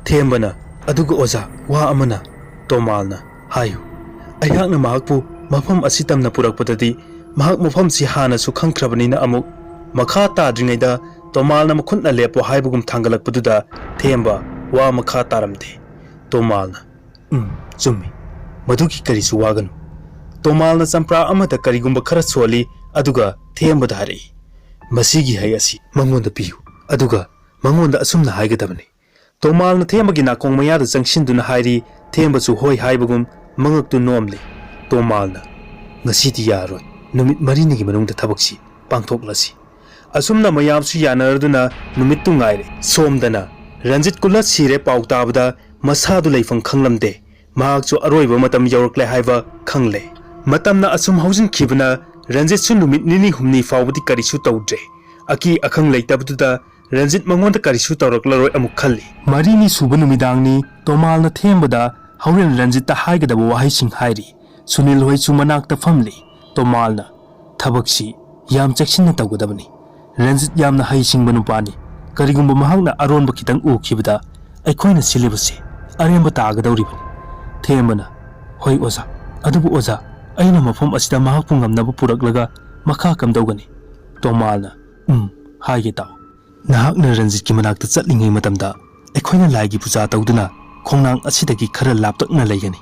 ꯊꯦꯝꯕꯅ, "ꯑꯗꯨꯒ ꯑꯣꯖꯥ, ꯋꯥ ꯑꯃꯅ꯫" ꯇꯣꯃꯥꯜꯅ, "ꯍꯥꯏꯌꯨ꯫" "ꯑꯩꯍꯥꯛꯅ ꯃꯍꯥꯛꯄꯨ ꯃꯐꯝ ꯑꯁꯤ ꯇꯝꯅ ꯄꯨꯔꯛꯄꯗꯗꯤ ꯃꯍꯥꯛ ꯃꯐꯝꯁꯤ ꯍꯥꯟꯅꯁꯨ ꯈꯪꯈ꯭ꯔꯕꯅꯤꯅ ꯑꯃꯨꯛ ꯃꯈꯥ ꯇꯥꯗ꯭ꯔꯤꯉꯩꯗ ꯇꯣꯃꯥꯜꯅ ꯃꯈꯨꯠꯅ ꯂꯦꯞꯄꯣ ꯍꯥꯏꯕꯒꯨꯝ ꯊꯥꯡꯒꯠꯂꯛꯄꯗꯨꯗ ꯊꯦꯝꯕ ꯋꯥ ꯃꯈꯥ ꯇꯥꯔꯝꯗꯦ꯫" ꯇꯣꯃꯥꯜꯅ, "ꯎꯝ, ꯆꯨꯝꯃꯤ꯫ ꯃꯗꯨꯒꯤ ꯀꯔꯤꯁꯨ ꯋꯥꯒꯅꯨ꯫" ꯇꯣꯃꯥꯜꯅ ꯆꯝꯄ꯭ꯔꯥ ꯑꯃꯗ ꯀꯔꯤꯒꯨꯝꯕ ꯈꯔ ꯁꯣꯜꯂꯤ, ꯑꯗꯨꯒ ꯊꯦꯝꯕꯗ ꯍꯥꯏꯔꯛꯏ, "ꯃꯁꯤꯒꯤ ꯍꯩ ꯑꯁꯤ ꯃꯉꯣꯟꯗ ꯄꯤꯌꯨ, ꯑꯗꯨꯒ ꯃꯉꯣꯟꯗ ꯑꯁꯨꯝꯅ ꯍꯥꯏꯒꯗꯕꯅꯤ꯫" ꯇꯣꯃꯥꯜꯅ ꯊꯦꯝꯕꯒꯤ ꯅꯥꯀꯣꯡ ꯃꯌꯥꯗ ꯆꯪꯁꯤꯟꯗꯨꯅ ꯍꯥꯏꯔꯤ, ꯊꯦꯝꯕꯁꯨ ꯍꯣꯏ ꯍꯥꯏꯕꯒꯨꯝ ꯃꯉꯛꯇꯨ ꯅꯣꯝꯂꯤ꯫ ꯇꯣꯃꯥꯜꯅ, "ꯉꯁꯤꯗꯤ ꯌꯥꯔꯣꯏ, ꯅꯨꯃꯤꯠ ꯃꯔꯤꯅꯤꯒꯤ ꯃꯅꯨꯡꯗ ꯊꯕꯛꯁꯤ ꯄꯥꯡꯊꯣꯛꯂꯁꯤ꯫" ꯑꯁꯨꯝꯅ ꯃꯌꯥꯝꯁꯨ ꯌꯥꯅꯔꯗꯨꯅ ꯅꯨꯃꯤꯠꯇꯨ ꯉꯥꯏꯔꯦ꯫ ꯁꯣꯝꯗꯅ ꯔꯟꯖꯤꯠ ꯀꯨꯂ ꯁꯤꯔꯦ ꯄꯥꯎ ꯇꯥꯕꯗ ꯃꯁꯥꯗꯨ ꯂꯩꯐꯝ ꯈꯪꯂꯝꯗꯦ꯫ ꯃꯍꯥꯛꯁꯨ ꯑꯔꯣꯏꯕ ꯃꯇꯝ ꯌꯧꯔꯛꯂꯦ ꯍꯥꯏꯕ ꯈꯪꯂꯦ꯫ ꯃꯇꯝꯅ ꯑꯁꯨꯝ ꯍꯧꯖꯤꯟꯈꯤꯕꯅ ꯔꯟꯖꯤꯠꯁꯨ ꯅꯨꯃꯤꯠ ꯅꯤꯅꯤ ꯍꯨꯝꯅꯤ ꯐꯥꯎꯕꯗꯤ ꯀꯔꯤꯁꯨ ꯇꯧꯗ꯭ꯔꯦ꯫ ꯑꯀꯤ ꯑꯈꯪ ꯂꯩꯇꯕꯗꯨꯗ ꯔꯟꯖꯤꯠ ꯃꯉꯣꯟꯗ ꯀꯔꯤꯁꯨ ꯇꯧꯔꯛꯂꯔꯣꯏ ꯑꯃꯨꯛ ꯈꯜꯂꯤ꯫ ꯃꯔꯤꯅꯤ ꯁꯨꯕ ꯅꯨꯃꯤꯗꯥꯡꯅꯤ꯫ ꯇꯣꯃꯥꯜꯅ ꯊꯦꯝꯕꯗ ꯍꯣꯔꯦꯟ ꯔꯟꯖꯤꯠꯇ ꯍꯥꯏꯒꯗꯕ ꯋꯥꯍꯩꯁꯤꯡ ꯍꯥꯏꯔꯤ꯫ ꯁꯨꯅꯤꯜ ꯍꯣꯏꯁꯨ ꯃꯅꯥꯛꯇ ꯐꯝꯂꯤ꯫ ꯇꯣꯃꯥꯜꯅ, "ꯊꯕꯛꯁꯤ ꯌꯥꯝ ꯆꯦꯛꯁꯤꯟꯅ ꯇꯧꯒꯗꯕꯅꯤ꯫ ꯔꯟꯖꯤꯠ ꯌꯥꯝꯅ ꯍꯩꯁꯤꯡꯕ ꯅꯨꯄꯥꯅꯤ꯫ ꯀꯔꯤꯒꯨꯝꯕ ꯃꯍꯥꯛꯅ ꯑꯔꯣꯟꯕ ꯈꯤꯇꯪ ꯎꯈꯤꯕꯗ ꯑꯩꯈꯣꯏꯅ ꯁꯤꯜꯂꯤꯕꯁꯤ ꯑꯔꯦꯝꯕ ꯇꯥꯒꯗꯧꯔꯤꯕꯅꯤ꯫" ꯊꯦꯝꯕꯅ, "ꯍꯣꯏ ꯑꯣꯖꯥ, ꯑꯗꯨꯕꯨ ꯑꯣꯖꯥ, ꯑꯩꯅ ꯃꯐꯝ ꯑꯁꯤꯗ ꯃꯍꯥꯛꯄꯨ ꯉꯝꯅꯕ ꯄꯨꯔꯛꯂꯒ ꯃꯈꯥ ꯀꯝꯗꯧꯒꯅꯤ?" ꯇꯣꯃꯥꯜꯅ, "ꯎꯝ, ꯍꯥꯏꯒꯦ ꯇꯥꯎ꯫ ꯅꯍꯥꯛꯅ ꯔꯟꯖꯤꯠꯀꯤ ꯃꯅꯥꯛꯇ ꯆꯠꯂꯤꯉꯩ ꯃꯇꯝꯗ ꯑꯩꯈꯣꯏꯅ ꯂꯥꯏꯒꯤ ꯄꯨꯖꯥ ꯇꯧꯗꯨꯅ ꯈꯣꯡꯅꯥꯡ ꯑꯁꯤꯗꯒꯤ ꯈꯔ ꯂꯥꯞꯇꯛꯅ ꯂꯩꯒꯅꯤ꯫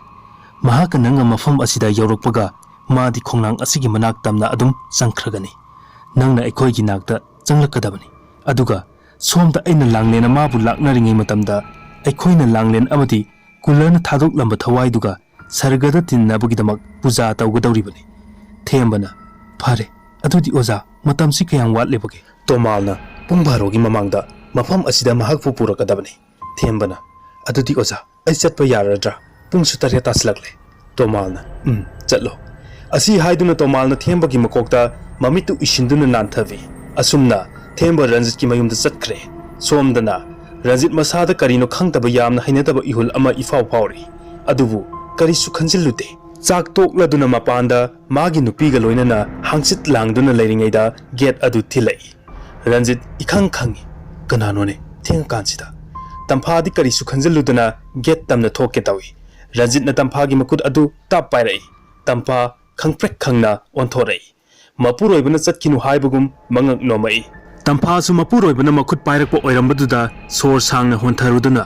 ꯃꯍꯥꯛꯀ ꯅꯪꯒ ꯃꯐꯝ ꯑꯁꯤꯗ ꯌꯧꯔꯛꯄꯒ ꯃꯥꯗꯤ ꯈꯣꯡꯅꯥꯡ ꯑꯁꯤꯒꯤ ꯃꯅꯥꯛ ꯇꯝꯅ ꯑꯗꯨꯝ ꯆꯪꯈ꯭ꯔꯒꯅꯤ꯫ ꯅꯪꯅ ꯑꯩꯈꯣꯏꯒꯤ ꯅꯥꯛꯇ ꯆꯪꯂꯛꯀꯗꯕꯅꯤ꯫ ꯑꯗꯨꯒ ꯁꯣꯝꯗ ꯑꯩꯅ ꯂꯥꯡꯂꯦꯟ ꯑꯃꯕꯨ ꯂꯥꯛꯅꯔꯤꯉꯩ ꯃꯇꯝꯗ ꯑꯩꯈꯣꯏꯅ ꯂꯥꯡꯂꯦꯟ ꯑꯃꯗꯤ ꯀꯨꯂꯔꯅ ꯊꯥꯗꯣꯛꯂꯝꯕ ꯊꯋꯥꯏꯗꯨꯒ ꯁꯔꯒꯗ ꯇꯤꯟꯅꯕꯒꯤꯗꯃꯛ ꯄꯨꯖꯥ ꯇꯧꯒꯗꯧꯔꯤꯕꯅꯤ꯫" ꯊꯦꯝꯕꯅ, "ꯐꯔꯦ, ꯑꯗꯨꯗꯤ ꯑꯣꯖꯥ, ꯃꯇꯝꯁꯤ ꯀꯌꯥꯝ ꯋꯥꯠꯂꯤꯕꯒꯦ?" ꯇꯣꯃꯥꯜꯅ, "ꯄꯨꯡ ꯕꯥꯔꯣꯒꯤ ꯃꯃꯥꯡꯗ ꯃꯐꯝ ꯑꯁꯤꯗ ꯃꯍꯥꯛꯄꯨ ꯄꯨꯔꯛꯀꯗꯕꯅꯤ꯫" ꯊꯦꯝꯕꯅ, "ꯑꯗꯨꯗꯤ ꯑꯣꯖꯥ, ꯑꯩ ꯆꯠꯄ ꯌꯥꯔꯗ꯭ꯔꯥ? ꯄꯨꯡꯁꯨ ꯇꯔꯦꯠ ꯇꯥꯁꯤꯜꯂꯛꯂꯦ꯫" ꯇꯣꯃꯥꯜꯅ, "ꯎꯝ, ꯆꯠꯂꯣ꯫" ꯑꯁꯤ ꯍꯥꯏꯗꯨꯅ ꯇꯣꯃꯥꯜꯅ ꯊꯦꯝꯕꯒꯤ ꯃꯀꯣꯛꯇ ꯃꯃꯤꯠꯇꯨ ꯎꯏꯁꯤꯟꯗꯨꯅ ꯅꯥꯟꯊꯕꯤ꯫ ꯑꯁꯨꯝꯅ ꯊꯦꯝꯕ ꯔꯟꯖꯤꯠꯀꯤ ꯃꯌꯨꯝꯗ ꯆꯠꯈ꯭ꯔꯦ꯫ ꯁꯣꯝꯗꯅ ꯔꯟꯖꯤꯠ ꯃꯁꯥꯗ ꯀꯔꯤꯅꯣ ꯈꯪꯗꯕ ꯌꯥꯝꯅ ꯍꯩꯅꯗꯕ ꯏꯍꯨꯜ ꯑꯃ ꯏꯐꯥꯎ ꯐꯥꯎꯔꯤ꯫ ꯑꯗꯨꯕꯨ ꯀꯔꯤꯁꯨ ꯈꯟꯖꯤꯜꯂꯨꯗꯦ꯫ ꯆꯥꯛ ꯇꯣꯛꯂꯗꯨꯅ ꯃꯄꯥꯟꯗ ꯃꯥꯒꯤ ꯅꯨꯄꯤꯒ ꯂꯣꯏꯅꯅ ꯍꯥꯡꯆꯤꯠ ꯂꯥꯡꯗꯨꯅ ꯂꯩꯔꯤꯉꯩꯗ ꯒꯦꯠ ꯑꯗꯨ ꯊꯤꯜꯂꯛꯏ꯫ ꯔꯟꯖꯤꯠ ꯏꯈꯪ ꯈꯪꯏ꯫ ꯀꯅꯥꯅꯣꯅꯦ ꯊꯦꯡꯉꯀꯥꯟꯁꯤꯗ? ꯇꯝꯐꯥꯗꯤ ꯀꯔꯤꯁꯨ ꯈꯟꯖꯤꯜꯂꯨꯗꯅ ꯒꯦꯠ ꯇꯝꯅ ꯊꯣꯛꯀꯦ ꯇꯧꯏ꯫ ꯔꯟꯖꯤꯠꯅ ꯇꯝꯐꯥꯒꯤ ꯃꯈꯨꯠ ꯑꯗꯨ ꯇꯥꯞ ꯄꯥꯏꯔꯛꯏ꯫ ꯇꯝꯐꯥ ꯈꯪꯄ꯭ꯔꯦꯛ ꯈꯪꯅ ꯑꯣꯟꯊꯣꯔꯛꯏ꯫ ꯃꯄꯨꯔꯣꯏꯕꯅ ꯆꯠꯈꯤꯅꯨ ꯍꯥꯏꯕꯒꯨꯝ ꯃꯉꯛ ꯅꯣꯝꯃꯛꯏ꯫ ꯇꯝꯐꯥꯁꯨ ꯃꯄꯨꯔꯣꯏꯕꯅ ꯃꯈꯨꯠ ꯄꯥꯏꯔꯛꯄ ꯑꯣꯏꯔꯝꯕꯗꯨꯗ ꯁꯣꯔ ꯁꯥꯡꯅ ꯍꯣꯟꯊꯔꯨꯗꯨꯅ,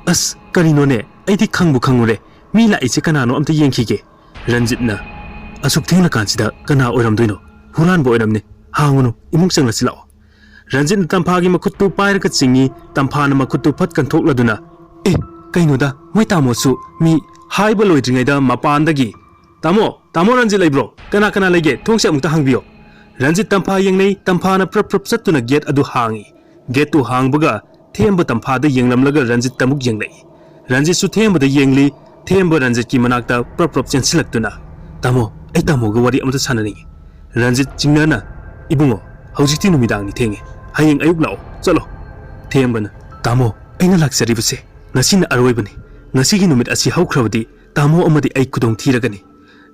"ꯑꯁ, ꯀꯔꯤꯅꯣꯅꯦ? ꯑꯩꯗꯤ ꯈꯪꯕꯨ ꯈꯪꯉꯨꯔꯦ꯫ ꯃꯤ ꯂꯥꯛꯏꯁꯦ ꯀꯅꯥꯅꯣ ꯑꯝꯇ ꯌꯦꯡꯈꯤꯒꯦ꯫" ꯔꯟꯖꯤꯠꯅ, "ꯑꯁꯨꯛ ꯊꯦꯡꯂꯀꯥꯟꯁꯤꯗ ꯀꯅꯥ ꯑꯣꯏꯔꯝꯗꯣꯏꯅꯣ? ꯍꯨꯔꯥꯟꯕ ꯑꯣꯏꯔꯝꯅꯤ꯫ ꯍꯥꯡꯉꯨꯅꯨ, ꯏꯃꯨꯡ ꯆꯪꯂꯁꯤ ꯂꯥꯛꯑꯣ꯫" ꯔꯟꯖꯤꯠꯅ ꯇꯝꯐꯥꯒꯤ ꯃꯈꯨꯠꯇꯨ ꯄꯥꯏꯔꯒ ꯆꯤꯡꯏ꯫ ꯇꯝꯐꯥꯅ ꯃꯈꯨꯠꯇꯨ ꯐꯠ ꯀꯟꯊꯣꯛꯂꯗꯨꯅ, "ꯑꯦ, ꯀꯩꯅꯣꯗ, ꯃꯣꯏ ꯇꯥꯃꯣꯁꯨ ꯃꯤ" ꯍꯥꯏꯕ ꯂꯣꯏꯗ꯭ꯔꯤꯉꯩꯗ ꯃꯄꯥꯟꯗꯒꯤ, "ꯇꯥꯃꯣ, ꯇꯥꯃꯣ ꯔꯟꯖꯤꯠ ꯂꯩꯕ꯭ꯔꯣ? ꯀꯅꯥ ꯀꯅꯥ ꯂꯩꯒꯦ? ꯊꯣꯡꯁꯦ ꯑꯃꯨꯛꯇ ꯍꯥꯡꯕꯤꯌꯣ꯫" ꯔꯟꯖꯤꯠ ꯇꯝꯐꯥ ꯌꯦꯡꯅꯩ꯫ ꯇꯝꯐꯥꯅ ꯄ꯭ꯔꯞ ꯄ꯭ꯔꯞ ꯆꯠꯇꯨꯅ ꯒꯦꯠ ꯑꯗꯨ ꯍꯥꯡꯏ꯫ ꯒꯦꯠꯇꯨ ꯍꯥꯡꯕꯒ ꯊꯦꯝꯕ ꯇꯝꯐꯥꯗ ꯌꯦꯡꯂꯝꯂꯒ ꯔꯟꯖꯤꯠꯇ ꯑꯃꯨꯛ ꯌꯦꯡꯂꯛꯏ꯫ ꯔꯟꯖꯤꯠꯁꯨ ꯊꯦꯝꯕꯗ ꯌꯦꯡꯂꯤ꯫ ꯊꯦꯝꯕ ꯔꯟꯖꯤꯠꯀꯤ ꯃꯅꯥꯛꯇ ꯄ꯭ꯔꯞ ꯄ꯭ꯔꯞ ꯆꯦꯟꯁꯤꯜꯂꯛꯇꯨꯅ, "ꯇꯥꯃꯣ, ꯑꯩ ꯇꯥꯃꯣꯒ ꯋꯥꯔꯤ ꯑꯃꯇ ꯁꯥꯟꯅꯅꯤꯡꯉꯤ꯫" ꯔꯟꯖꯤꯠ ꯆꯤꯡꯅꯅ, "ꯏꯕꯨꯡꯉꯣ, ꯍꯧꯖꯤꯛꯇꯤ ꯅꯨꯃꯤꯗꯥꯡꯅꯤ ꯊꯦꯡꯉꯦ꯫ ꯍꯌꯦꯡ ꯑꯌꯨꯛ ꯂꯥꯛꯑꯣ, ꯆꯠꯂꯣ꯫" ꯊꯦꯝꯕꯅ, "ꯇꯥꯃꯣ, ꯑꯩꯅ ꯂꯥꯛꯆꯔꯤꯕꯁꯦ ꯉꯁꯤꯅ ꯑꯔꯣꯏꯕꯅꯤ꯫ ꯉꯁꯤꯒꯤ ꯅꯨꯃꯤꯠ ꯑꯁꯤ ꯍꯧꯈ꯭ꯔꯕꯗꯤ ꯇꯥꯃꯣ ꯑꯃꯗꯤ ꯑꯩ ꯈꯨꯗꯣꯡ ꯊꯤꯔꯒꯅꯤ꯫"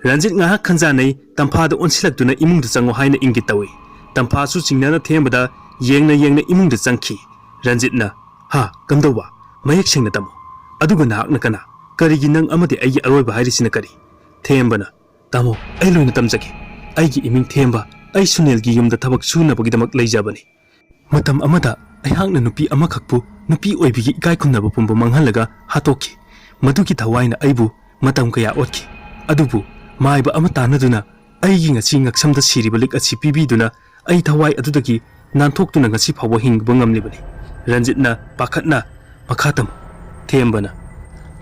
ꯔꯟꯖꯤꯠ ꯉꯥꯏꯍꯥꯛ ꯈꯟꯖꯥꯅꯩ꯫ ꯇꯝꯐꯥꯗ ꯑꯣꯟꯁꯤꯜꯂꯛꯇꯨꯅ ꯏꯃꯨꯡꯗ ꯆꯪꯉꯣ ꯍꯥꯏꯅ ꯏꯪꯒꯤꯠ ꯇꯧꯏ꯫ ꯇꯝꯐꯥꯁꯨ ꯆꯤꯡꯅꯅ ꯊꯦꯝꯕꯗ ꯌꯦꯡꯅ ꯌꯦꯡꯅ ꯏꯃꯨꯡꯗ ꯆꯪꯈꯤ꯫ ꯔꯟꯖꯤꯠꯅ, "ꯍꯥ, ꯀꯝꯗꯧꯕ? ꯃꯌꯦꯛ ꯁꯦꯡꯅ ꯇꯝꯃꯨ꯫ ꯑꯗꯨꯒ ꯅꯍꯥꯛꯅ ꯀꯅꯥ? ꯀꯔꯤꯒꯤ ꯅꯪ ꯑꯃꯗꯤ ꯑꯩꯒꯤ ꯑꯔꯣꯏꯕ ꯍꯥꯏꯔꯤꯁꯤꯅ ꯀꯔꯤ?" ꯊꯦꯝꯕꯅ, "ꯇꯥꯃꯣ, ꯑꯩ ꯂꯣꯏꯅ ꯇꯝꯖꯒꯦ꯫ ꯑꯩꯒꯤ ꯏꯃꯤꯡ ꯊꯦꯝꯕ, ꯑꯩ ꯁꯨꯅꯤꯜꯒꯤ ꯌꯨꯝꯗ ꯊꯕꯛ ꯁꯨꯅꯕꯒꯤꯗꯃꯛ ꯂꯩꯖꯕꯅꯤ꯫ ꯃꯇꯝ ꯑꯃꯗ ꯑꯩꯍꯥꯛꯅ ꯅꯨꯄꯤ ꯑꯃꯈꯛꯄꯨ ꯅꯨꯄꯤ ꯑꯣꯏꯕꯤꯒꯤ ꯏꯀꯥꯏ ꯈꯨꯝꯅꯕ ꯄꯨꯝꯕ ꯃꯥꯡꯍꯜꯂꯒ ꯍꯥꯠꯇꯣꯛꯈꯤ꯫ ꯃꯗꯨꯒꯤ ꯊꯋꯥꯏꯅ ꯑꯩꯕꯨ ꯃꯇꯝ ꯀꯌꯥ ꯑꯣꯠꯈꯤ꯫ ꯑꯗꯨꯕꯨ ꯃꯥꯏꯕ ꯑꯃ ꯇꯥꯟꯅꯗꯨꯅ ꯑꯩꯒꯤ ꯉꯁꯤ ꯉꯛꯁꯝꯗ ꯁꯤꯔꯤꯕ ꯂꯤꯛ ꯑꯁꯤ ꯄꯤꯕꯤꯗꯨꯅ ꯑꯩ ꯊꯋꯥꯏ ꯑꯗꯨꯗꯒꯤ ꯅꯥꯟꯊꯣꯛꯇꯨꯅ ꯉꯁꯤ ꯐꯥꯎꯕ ꯍꯤꯡꯕ ꯉꯝꯂꯤꯕꯅꯤ꯫" ꯔꯟꯖꯤꯠꯅ ꯄꯥꯈꯠꯅ, "ꯃꯈꯥ ꯇꯝꯃꯨ꯫" ꯊꯦꯝꯕꯅ,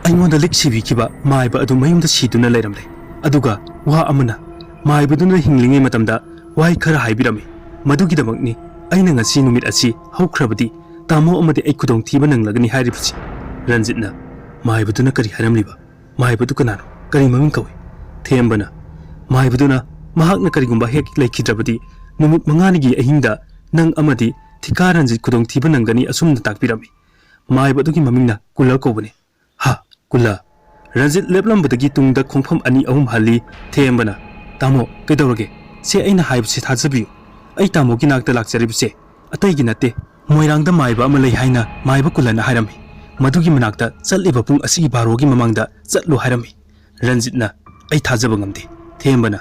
"ꯑꯩꯉꯣꯟꯗ ꯂꯤꯛ ꯁꯤꯕꯤꯈꯤꯕ ꯃꯥꯏꯕ ꯑꯗꯨ ꯃꯌꯨꯝꯗ ꯁꯤꯗꯨꯅ ꯂꯩꯔꯝꯂꯦ꯫ ꯑꯗꯨꯒ ꯋꯥ ꯑꯃꯅ, ꯃꯥꯏꯕꯗꯨꯅ ꯍꯤꯡꯂꯤꯉꯩ ꯃꯇꯝꯗ ꯋꯥꯍꯩ ꯈꯔ ꯍꯥꯏꯕꯤꯔꯝꯃꯤ꯫ ꯃꯗꯨꯒꯤꯗꯃꯛꯅꯤ ꯑꯩꯅ ꯉꯁꯤ ꯅꯨꯃꯤꯠ ꯑꯁꯤ ꯍꯧꯈ꯭ꯔꯕꯗꯤ ꯇꯥꯃꯣ ꯑꯃꯗꯤ ꯑꯩ ꯈꯨꯗꯣꯡꯊꯤꯕ ꯅꯪꯂꯒꯅꯤ ꯍꯥꯏꯔꯤꯕꯁꯤ꯫" ꯔꯟꯖꯤꯠꯅ, "ꯃꯥꯏꯕꯗꯨꯅ ꯀꯔꯤ ꯍꯥꯏꯔꯝꯂꯤꯕ? ꯃꯥꯏꯕꯗꯨ ꯀꯅꯥꯅꯣ? ꯀꯔꯤ ꯃꯃꯤꯡ ꯀꯧꯏ?" ꯊꯦꯝꯕꯅ, "ꯃꯥꯏꯕꯗꯨꯅ ꯃꯍꯥꯛꯅ ꯀꯔꯤꯒꯨꯝꯕ ꯍꯦꯛ ꯂꯩꯈꯤꯗ꯭ꯔꯕꯗꯤ ꯅꯨꯃꯤꯠ ꯃꯉꯥꯅꯤꯒꯤ ꯑꯍꯤꯡꯗ ꯅꯪ ꯑꯃꯗꯤ ꯊꯤꯀꯥ ꯔꯟꯖꯤꯠ ꯈꯨꯗꯣꯡꯊꯤꯕ ꯅꯪꯒꯅꯤ ꯑꯁꯨꯝꯅ ꯇꯥꯛꯄꯤꯔꯝꯃꯤ꯫ ꯃꯥꯏꯕ ꯑꯗꯨꯒꯤ ꯃꯃꯤꯡꯅ ꯀꯨꯜꯂ ꯀꯧꯕꯅꯤ꯫" "ꯍꯥ? ꯀꯨꯜꯂ?" ꯔꯟꯖꯤꯠ ꯂꯦꯞꯂꯝꯕꯗꯒꯤ ꯇꯨꯡꯗ ꯈꯣꯡꯐꯝ ꯑꯅꯤ ꯑꯍꯨꯝ ꯍꯜꯂꯤ꯫ ꯊꯦꯝꯕꯅ, "ꯇꯥꯃꯣ, ꯀꯩꯗꯧꯔꯒꯦ? ꯁꯦ, ꯑꯩꯅ ꯍꯥꯏꯕꯁꯤ ꯊꯥꯖꯕꯤꯌꯨ꯫ ꯑꯩ ꯇꯥꯃꯣꯒꯤ ꯅꯥꯛꯇ ꯂꯥꯛꯆꯔꯤꯕꯁꯦ ꯑꯇꯩꯒꯤ ꯅꯠꯇꯦ꯫ ꯃꯣꯏꯔꯥꯡꯗ ꯃꯥꯏꯕ ꯑꯃ ꯂꯩ ꯍꯥꯏꯅ ꯃꯥꯏꯕ ꯀꯨꯜꯂꯅ ꯍꯥꯏꯔꯝꯃꯤ꯫ ꯃꯗꯨꯒꯤ ꯃꯅꯥꯛꯇ ꯆꯠꯂꯤꯕ ꯄꯨꯡ ꯑꯁꯤꯒꯤ ꯕꯥꯔꯣꯒꯤ ꯃꯃꯥꯡꯗ ꯆꯠꯂꯨ ꯍꯥꯏꯔꯝꯃꯤ꯫" ꯔꯟꯖꯤꯠꯅ, "ꯑꯩ ꯊꯥꯖꯕ ꯉꯝꯗꯦ꯫" ꯊꯦꯝꯕꯅ,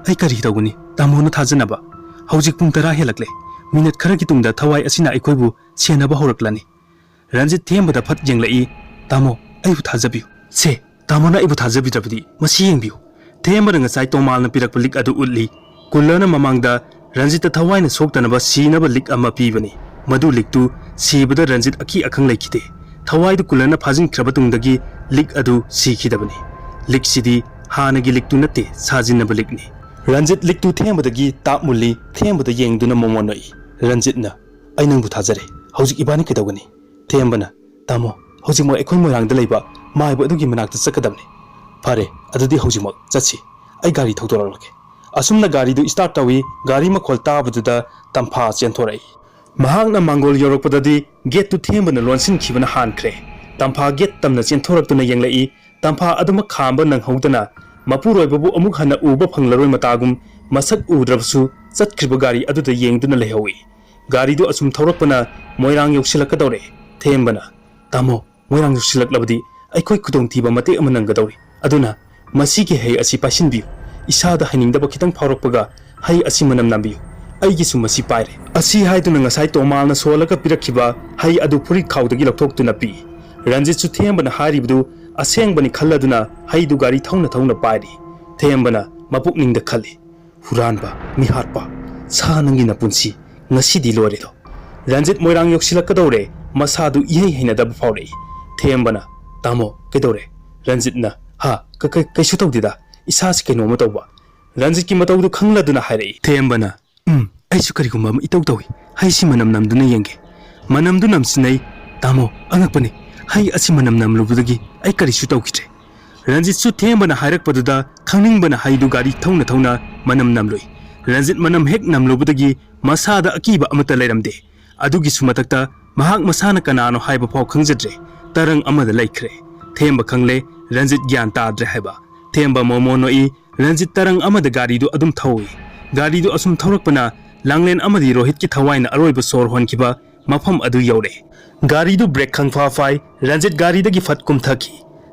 "ꯑꯩ ꯀꯔꯤ ꯇꯧꯒꯅꯤ ꯇꯥꯃꯣꯅ ꯊꯥꯖꯅꯕ? ꯍꯧꯖꯤꯛ ꯄꯨꯡ ꯇꯔꯥ ꯍꯦꯜꯂꯛꯂꯦ꯫ ꯃꯤꯅꯠ ꯈꯔꯒꯤ ꯇꯨꯡꯗ ꯊꯋꯥꯏ ꯑꯁꯤꯅ ꯑꯩꯈꯣꯏꯕꯨ ꯁꯦꯟꯅꯕ ꯍꯧꯔꯛꯂꯅꯤ꯫" ꯔꯟꯖꯤꯠ ꯊꯦꯝꯕꯗ ꯐꯠ ꯌꯦꯡꯂꯛꯏ꯫ "ꯇꯥꯃꯣ, ꯑꯩꯕꯨ ꯊꯥꯖꯕꯤꯌꯨ꯫" "ꯁꯦ, ꯇꯥꯃꯣꯅ ꯑꯩꯕꯨ ꯊꯥꯖꯕꯤꯗ꯭ꯔꯕꯗꯤ ꯃꯁꯤ ꯌꯦꯡꯕꯤꯌꯨ꯫" ꯊꯦꯝꯕꯅ ꯉꯁꯥꯏ ꯇꯣꯃꯥꯜꯅ ꯄꯤꯔꯛꯄ ꯂꯤꯛ ꯑꯗꯨ ꯎꯠꯂꯤ꯫ ꯀꯨꯜꯂꯅ ꯃꯃꯥꯡꯗ ꯔꯟꯖꯤꯠꯇ ꯊꯋꯥꯏꯅ ꯁꯣꯛꯇꯅꯕ ꯁꯤꯅꯕ ꯂꯤꯛ ꯑꯃ ꯄꯤꯕꯅꯤ꯫ ꯃꯗꯨ ꯂꯤꯛꯇꯨ ꯁꯤꯕꯗ ꯔꯟꯖꯤꯠ ꯑꯀꯤ ꯑꯈꯪ ꯂꯩꯈꯤꯗꯦ꯫ ꯊꯋꯥꯏꯗꯨ ꯀꯨꯜꯂꯅ ꯐꯥꯖꯤꯟꯈ꯭ꯔꯕ ꯇꯨꯡꯗꯒꯤ ꯂꯤꯛ ꯑꯗꯨ ꯁꯤꯈꯤꯗꯕꯅꯤ꯫ ꯂꯤꯛꯁꯤꯗꯤ ꯍꯥꯟꯅꯒꯤ ꯂꯤꯛꯇꯨ ꯅꯠꯇꯦ, ꯁꯥꯖꯤꯟꯅꯕ ꯂꯤꯛꯅꯤ꯫ ꯔꯟꯖꯤꯠ ꯂꯤꯛꯇꯨ ꯊꯦꯝꯕꯗꯒꯤ ꯇꯥꯞ ꯃꯨꯜꯂꯤ, ꯊꯦꯝꯕꯗ ꯌꯦꯡꯗꯨꯅ ꯃꯣꯃꯣꯟ ꯅꯣꯛꯏ꯫ ꯔꯟꯖꯤꯠꯅ, "ꯑꯩ ꯅꯪꯕꯨ ꯊꯥꯖꯔꯦ꯫ ꯍꯧꯖꯤꯛ ꯏꯕꯥꯅꯤ ꯀꯩꯗꯧꯒꯅꯤ?" ꯊꯦꯝꯕꯅ, "ꯇꯥꯃꯣ, ꯍꯧꯖꯤꯛꯃꯛ ꯑꯩꯈꯣꯏ ꯃꯣꯏꯔꯥꯡꯗ ꯂꯩꯕ ꯃꯥꯏꯕ ꯑꯗꯨꯒꯤ ꯃꯅꯥꯛꯇ ꯆꯠꯀꯗꯕꯅꯤ꯫" "ꯐꯔꯦ, ꯑꯗꯨꯗꯤ ꯍꯧꯖꯤꯛꯃꯛ ꯆꯠꯁꯤ꯫ ꯑꯩ ꯒꯥꯔꯤ ꯊꯧꯗꯣꯔꯛꯂꯒꯦ꯫" ꯑꯁꯨꯝꯅ ꯒꯥꯔꯤꯗꯨ ꯏꯁꯇꯥꯔꯠ ꯇꯧꯏ꯫ ꯒꯥꯔꯤ ꯃꯈꯣꯜ ꯇꯥꯕꯗꯨꯗ ꯇꯝꯐꯥ ꯆꯦꯟꯊꯣꯔꯛꯏ꯫ ꯃꯍꯥꯛꯅ ꯃꯥꯡꯒꯣꯜ ꯌꯧꯔꯛꯄꯗꯗꯤ ꯒꯦꯠꯇꯨ ꯊꯦꯝꯕꯅ ꯂꯣꯟꯁꯤꯟꯈꯤꯕꯅ ꯍꯥꯟꯈ꯭ꯔꯦ꯫ ꯇꯝꯐꯥ ꯒꯦꯠ ꯇꯝꯅ ꯆꯦꯟꯊꯣꯔꯛꯇꯨꯅ ꯌꯦꯡꯂꯛꯏ꯫ ꯇꯝꯐꯥ ꯑꯗꯨꯃꯛ ꯈꯥꯝꯕ ꯅꯪꯍꯧꯗꯅ ꯃꯄꯨꯔꯣꯏꯕꯕꯨ ꯑꯃꯨꯛ ꯍꯟꯅ ꯎꯕ ꯐꯪꯂꯔꯣꯏ ꯃꯇꯥꯒꯨꯝ ꯃꯁꯛ ꯎꯗ꯭ꯔꯕꯁꯨ ꯆꯠꯈ꯭ꯔꯤꯕ ꯒꯥꯔꯤ ꯑꯗꯨꯗ ꯌꯦꯡꯗꯨꯅ ꯂꯩꯍꯧꯏ꯫ ꯒꯥꯔꯤꯗꯨ ꯑꯁꯨꯝ ꯊꯧꯔꯛꯄꯅ ꯃꯣꯏꯔꯥꯡ ꯌꯧꯁꯤꯜꯂꯛꯀꯗꯧꯔꯦ꯫ ꯊꯦꯝꯕꯅ, "ꯇꯥꯃꯣ, ꯃꯣꯏꯔꯥꯡ ꯌꯧꯁꯤꯜꯂꯛꯂꯕꯗꯤ ꯑꯩꯈꯣꯏ ꯈꯨꯗꯣꯡꯊꯤꯕ ꯃꯇꯦꯛ ꯑꯃ ꯅꯪꯒꯗꯧꯔꯤ꯫ ꯑꯗꯨꯅ ꯃꯁꯤꯒꯤ ꯍꯩ ꯑꯁꯤ ꯄꯥꯏꯁꯤꯟꯕꯤꯌꯨ꯫ ꯏꯁꯥꯗ ꯍꯩꯅꯤꯡꯗꯕ ꯈꯤꯇꯪ ꯐꯥꯎꯔꯛꯄꯒ ꯍꯩ ꯑꯁꯤ ꯃꯅꯝ ꯅꯝꯕꯤꯌꯨ꯫ ꯑꯩꯒꯤꯁꯨ ꯃꯁꯤ ꯄꯥꯏꯔꯦ꯫" ꯑꯁꯤ ꯍꯥꯏꯗꯨꯅ ꯉꯁꯥꯏ ꯇꯣꯃꯥꯜꯅ ꯁꯣꯜꯂꯒ ꯄꯤꯔꯛꯈꯤꯕ ꯍꯩ ꯑꯗꯨ ꯐꯨꯔꯤꯠ ꯈꯥꯎꯗꯒꯤ ꯂꯧꯊꯣꯛꯇꯨꯅ ꯄꯤ꯫ ꯔꯟꯖꯤꯠꯁꯨ ꯊꯦꯝꯕꯅ ꯍꯥꯏꯔꯤꯕꯗꯨ ꯑꯁꯦꯡꯕꯅꯤ ꯈꯜꯂꯗꯨꯅ ꯍꯩꯗꯨ ꯒꯥꯔꯤ ꯊꯧꯅ ꯊꯧꯅ ꯄꯥꯏꯔꯤ꯫ ꯊꯦꯝꯕꯅ ꯃꯄꯨꯛꯅꯤꯡꯗ ꯈꯜꯂꯤ, "ꯍꯨꯔꯥꯟꯕ, ꯃꯤꯍꯥꯠꯄ, ꯁꯥ ꯅꯪꯒꯤ ꯅꯄꯨꯟꯁꯤ ꯉꯁꯤꯗꯤ ꯂꯣꯏꯔꯦꯗꯣ꯫" ꯔꯟꯖꯤꯠ ꯃꯣꯏꯔꯥꯡ ꯌꯧꯁꯤꯜꯂꯛꯀꯗꯧꯔꯦ꯫ ꯃꯁꯥꯗꯨ ꯏꯍꯩ ꯍꯩꯅꯗꯕ ꯐꯥꯎꯔꯛꯏ꯫ ꯊꯦꯝꯕꯅ, "ꯇꯥꯃꯣ, ꯀꯩꯗꯧꯔꯦ?" ꯔꯟꯖꯤꯠꯅ, "ꯍꯥ, ꯀ-, ꯀ-, ꯀꯩꯁꯨ ꯇꯧꯗꯦꯗ, ꯏꯁꯥꯁꯤ ꯀꯩꯅꯣꯝꯃ ꯇꯧꯕ꯫" ꯔꯟꯖꯤꯠꯀꯤ ꯃꯇꯧꯗꯨ ꯈꯪꯂꯗꯨꯅ ꯍꯥꯏꯔꯛꯏ꯫ ꯊꯦꯝꯕꯅ, "ꯎꯝ, ꯑꯩꯁꯨ ꯀꯔꯤꯒꯨꯝꯕ ꯑꯃ ꯏꯇꯧ ꯇꯧꯏ꯫ ꯍꯩꯁꯤ ꯃꯅꯝ ꯅꯝꯗꯨꯅ ꯌꯦꯡꯒꯦ꯫" ꯃꯅꯝꯗꯨ ꯅꯝꯁꯤꯟꯅꯩ꯫ "ꯇꯥꯃꯣ, ꯑꯉꯛꯄꯅꯤ, ꯍꯩ ꯑꯁꯤ ꯃꯅꯝ ꯅꯝꯂꯨꯕꯗꯒꯤ ꯑꯩ ꯀꯔꯤꯁꯨ ꯇꯧꯈꯤꯗ꯭ꯔꯦ꯫" ꯔꯟꯖꯤꯠꯁꯨ ꯊꯦꯝꯕꯅ ꯍꯥꯏꯔꯛꯄꯗꯨꯗ ꯈꯪꯅꯤꯡꯕꯅ ꯍꯩꯗꯨ ꯒꯥꯔꯤ ꯊꯧꯅ ꯊꯧꯅ ꯃꯅꯝ ꯅꯝꯂꯨꯏ꯫ ꯔꯟꯖꯤꯠ ꯃꯅꯝ ꯍꯦꯛ ꯅꯝꯂꯨꯕꯗꯒꯤ ꯃꯁꯥꯗ ꯑꯀꯤꯕ ꯑꯃꯠꯇ ꯂꯩꯔꯝꯗꯦ꯫ ꯑꯗꯨꯒꯤꯁꯨ ꯃꯊꯛꯇ ꯃꯍꯥꯛ ꯃꯁꯥꯅ ꯀꯅꯥꯅꯣ ꯍꯥꯏꯕ ꯐꯥꯎ ꯈꯪꯖꯗ꯭ꯔꯦ꯫ ꯇꯔꯪ ꯑꯃꯗ ꯂꯩꯈ꯭ꯔꯦ꯫ ꯊꯦꯝꯕ ꯈꯪꯂꯦ ꯔꯟꯖꯤꯠ ꯒ꯭ꯌꯥꯟ ꯇꯥꯗ꯭ꯔꯦ ꯍꯥꯏꯕ꯫ ꯊꯦꯝꯕ ꯃꯣꯃꯣ ꯅꯣꯛꯏ꯫ ꯔꯟꯖꯤꯠ ꯇꯔꯪ ꯑꯃꯗ ꯒꯥꯔꯤꯗꯨ ꯑꯗꯨꯝ ꯊꯧꯏ꯫ ꯒꯥꯔꯤꯗꯨ ꯑꯁꯨꯝ ꯊꯧꯔꯛꯄꯅ ꯂꯥꯡꯂꯦꯟ ꯑꯃꯗꯤ ꯔꯣꯍꯤꯠꯀꯤ ꯊꯋꯥꯏꯅ ꯑꯔꯣꯏꯕ ꯁꯣꯔ ꯍꯣꯟꯈꯤꯕ ꯃꯐꯝ ꯑꯗꯨ ꯌꯧꯔꯦ꯫ ꯒꯥꯔꯤꯗꯨ ꯕ꯭ꯔꯦꯛ ꯈꯪꯐꯥ ꯐꯥꯏ꯫ ꯔꯟꯖꯤꯠ ꯒꯥꯔꯤꯗꯒꯤ ꯐꯠ ꯀꯨꯝꯊꯈꯤ꯫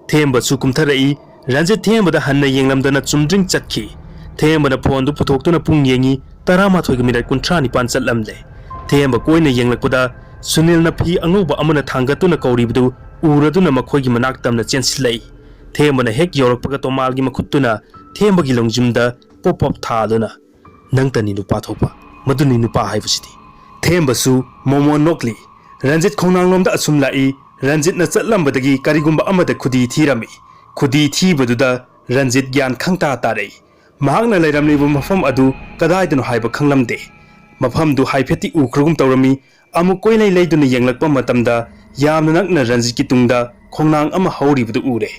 ꯊꯦꯝꯕꯁꯨ ꯀꯨꯝꯊꯔꯛꯏ꯫ ꯔꯟꯖꯤꯠ ꯊꯦꯝꯕꯗ ꯍꯟꯅ ꯌꯦꯡꯂꯝꯗꯅ ꯆꯨꯝꯗ꯭ꯔꯤꯡ ꯆꯠꯈꯤ꯫ ꯊꯦꯝꯕꯅ ꯐꯣꯟꯗꯨ ꯄꯨꯊꯣꯛꯇꯨꯅ ꯄꯨꯡ ꯌꯦꯡꯉꯤ꯫ ꯇꯔꯥꯃꯥꯊꯣꯏꯒ ꯃꯤꯅꯠ ꯀꯨꯟꯊ꯭ꯔꯥ ꯅꯤꯄꯥꯟ ꯆꯠꯂꯝꯂꯦ꯫ ꯊꯦꯝꯕ ꯀꯣꯏꯅ ꯌꯦꯡꯂꯛꯄꯗ ꯁꯨꯅꯤꯜꯅ ꯐꯤ ꯑꯉꯧꯕ ꯑꯃꯅ ꯊꯥꯡꯒꯠꯇꯨꯅ ꯀꯧꯔꯤꯕꯗꯨ ꯎꯔꯗꯨꯅ ꯃꯈꯣꯏꯒꯤ ꯃꯅꯥꯛ ꯇꯝꯅ ꯆꯦꯟꯁꯤꯜꯂꯛꯏ꯫ ꯊꯦꯝꯕꯅ ꯍꯦꯛ ꯌꯧꯔꯛꯄꯒ ꯇꯣꯃꯥꯜꯒꯤ ꯃꯈꯨꯠꯇꯨꯅ ꯊꯦꯝꯕꯒꯤ ꯂꯣꯡꯖꯤꯝꯗ ꯄꯣꯞ ꯄꯣꯞ ꯊꯥꯗꯨꯅ, "ꯅꯪꯇꯅꯤ ꯅꯨꯄꯥ ꯊꯣꯛꯄ, ꯃꯗꯨꯅꯤ ꯅꯨꯄꯥ ꯍꯥꯏꯕꯁꯤꯗꯤ꯫" ꯊꯦꯝꯕꯁꯨ ꯃꯣꯃꯣꯟ ꯅꯣꯛꯂꯤ꯫ ꯔꯟꯖꯤꯠ ꯈꯣꯡꯅꯥꯡꯂꯣꯝꯗ ꯑꯁꯨꯝ ꯂꯥꯛꯏ꯫ ꯔꯟꯖꯤꯠꯅ ꯆꯠꯂꯝꯕꯗꯒꯤ ꯀꯔꯤꯒꯨꯝꯕ ꯑꯃꯗ ꯈꯨꯗꯤ ꯊꯤꯔꯝꯃꯤ꯫ ꯈꯨꯗꯤ ꯊꯤꯕꯗꯨꯗ ꯔꯟꯖꯤꯠ ꯒ꯭ꯌꯥꯟ ꯈꯪꯇꯥ ꯇꯥꯔꯛꯏ꯫ ꯃꯍꯥꯛꯅ ꯂꯩꯔꯝꯂꯤꯕ ꯃꯐꯝ ꯑꯗꯨ ꯀꯗꯥꯏꯗꯅꯣ ꯍꯥꯏꯕ ꯈꯪꯂꯝꯗꯦ꯫ ꯃꯐꯝꯗꯨ ꯍꯥꯏꯐꯦꯠꯇꯤ ꯎꯈ꯭ꯔꯒꯨꯝ ꯇꯧꯔꯝꯃꯤ꯫ ꯑꯃꯨꯛ ꯀꯣꯏꯂꯩ ꯂꯩꯗꯨꯅ ꯌꯦꯡꯂꯛꯄ ꯃꯇꯝꯗ ꯌꯥꯝꯅ ꯅꯛꯅ ꯔꯟꯖꯤꯠꯀꯤ ꯇꯨꯡꯗ ꯈꯣꯡꯅꯥꯡ ꯑꯃ ꯍꯧꯔꯤꯕꯗꯨ ꯎꯔꯦ꯫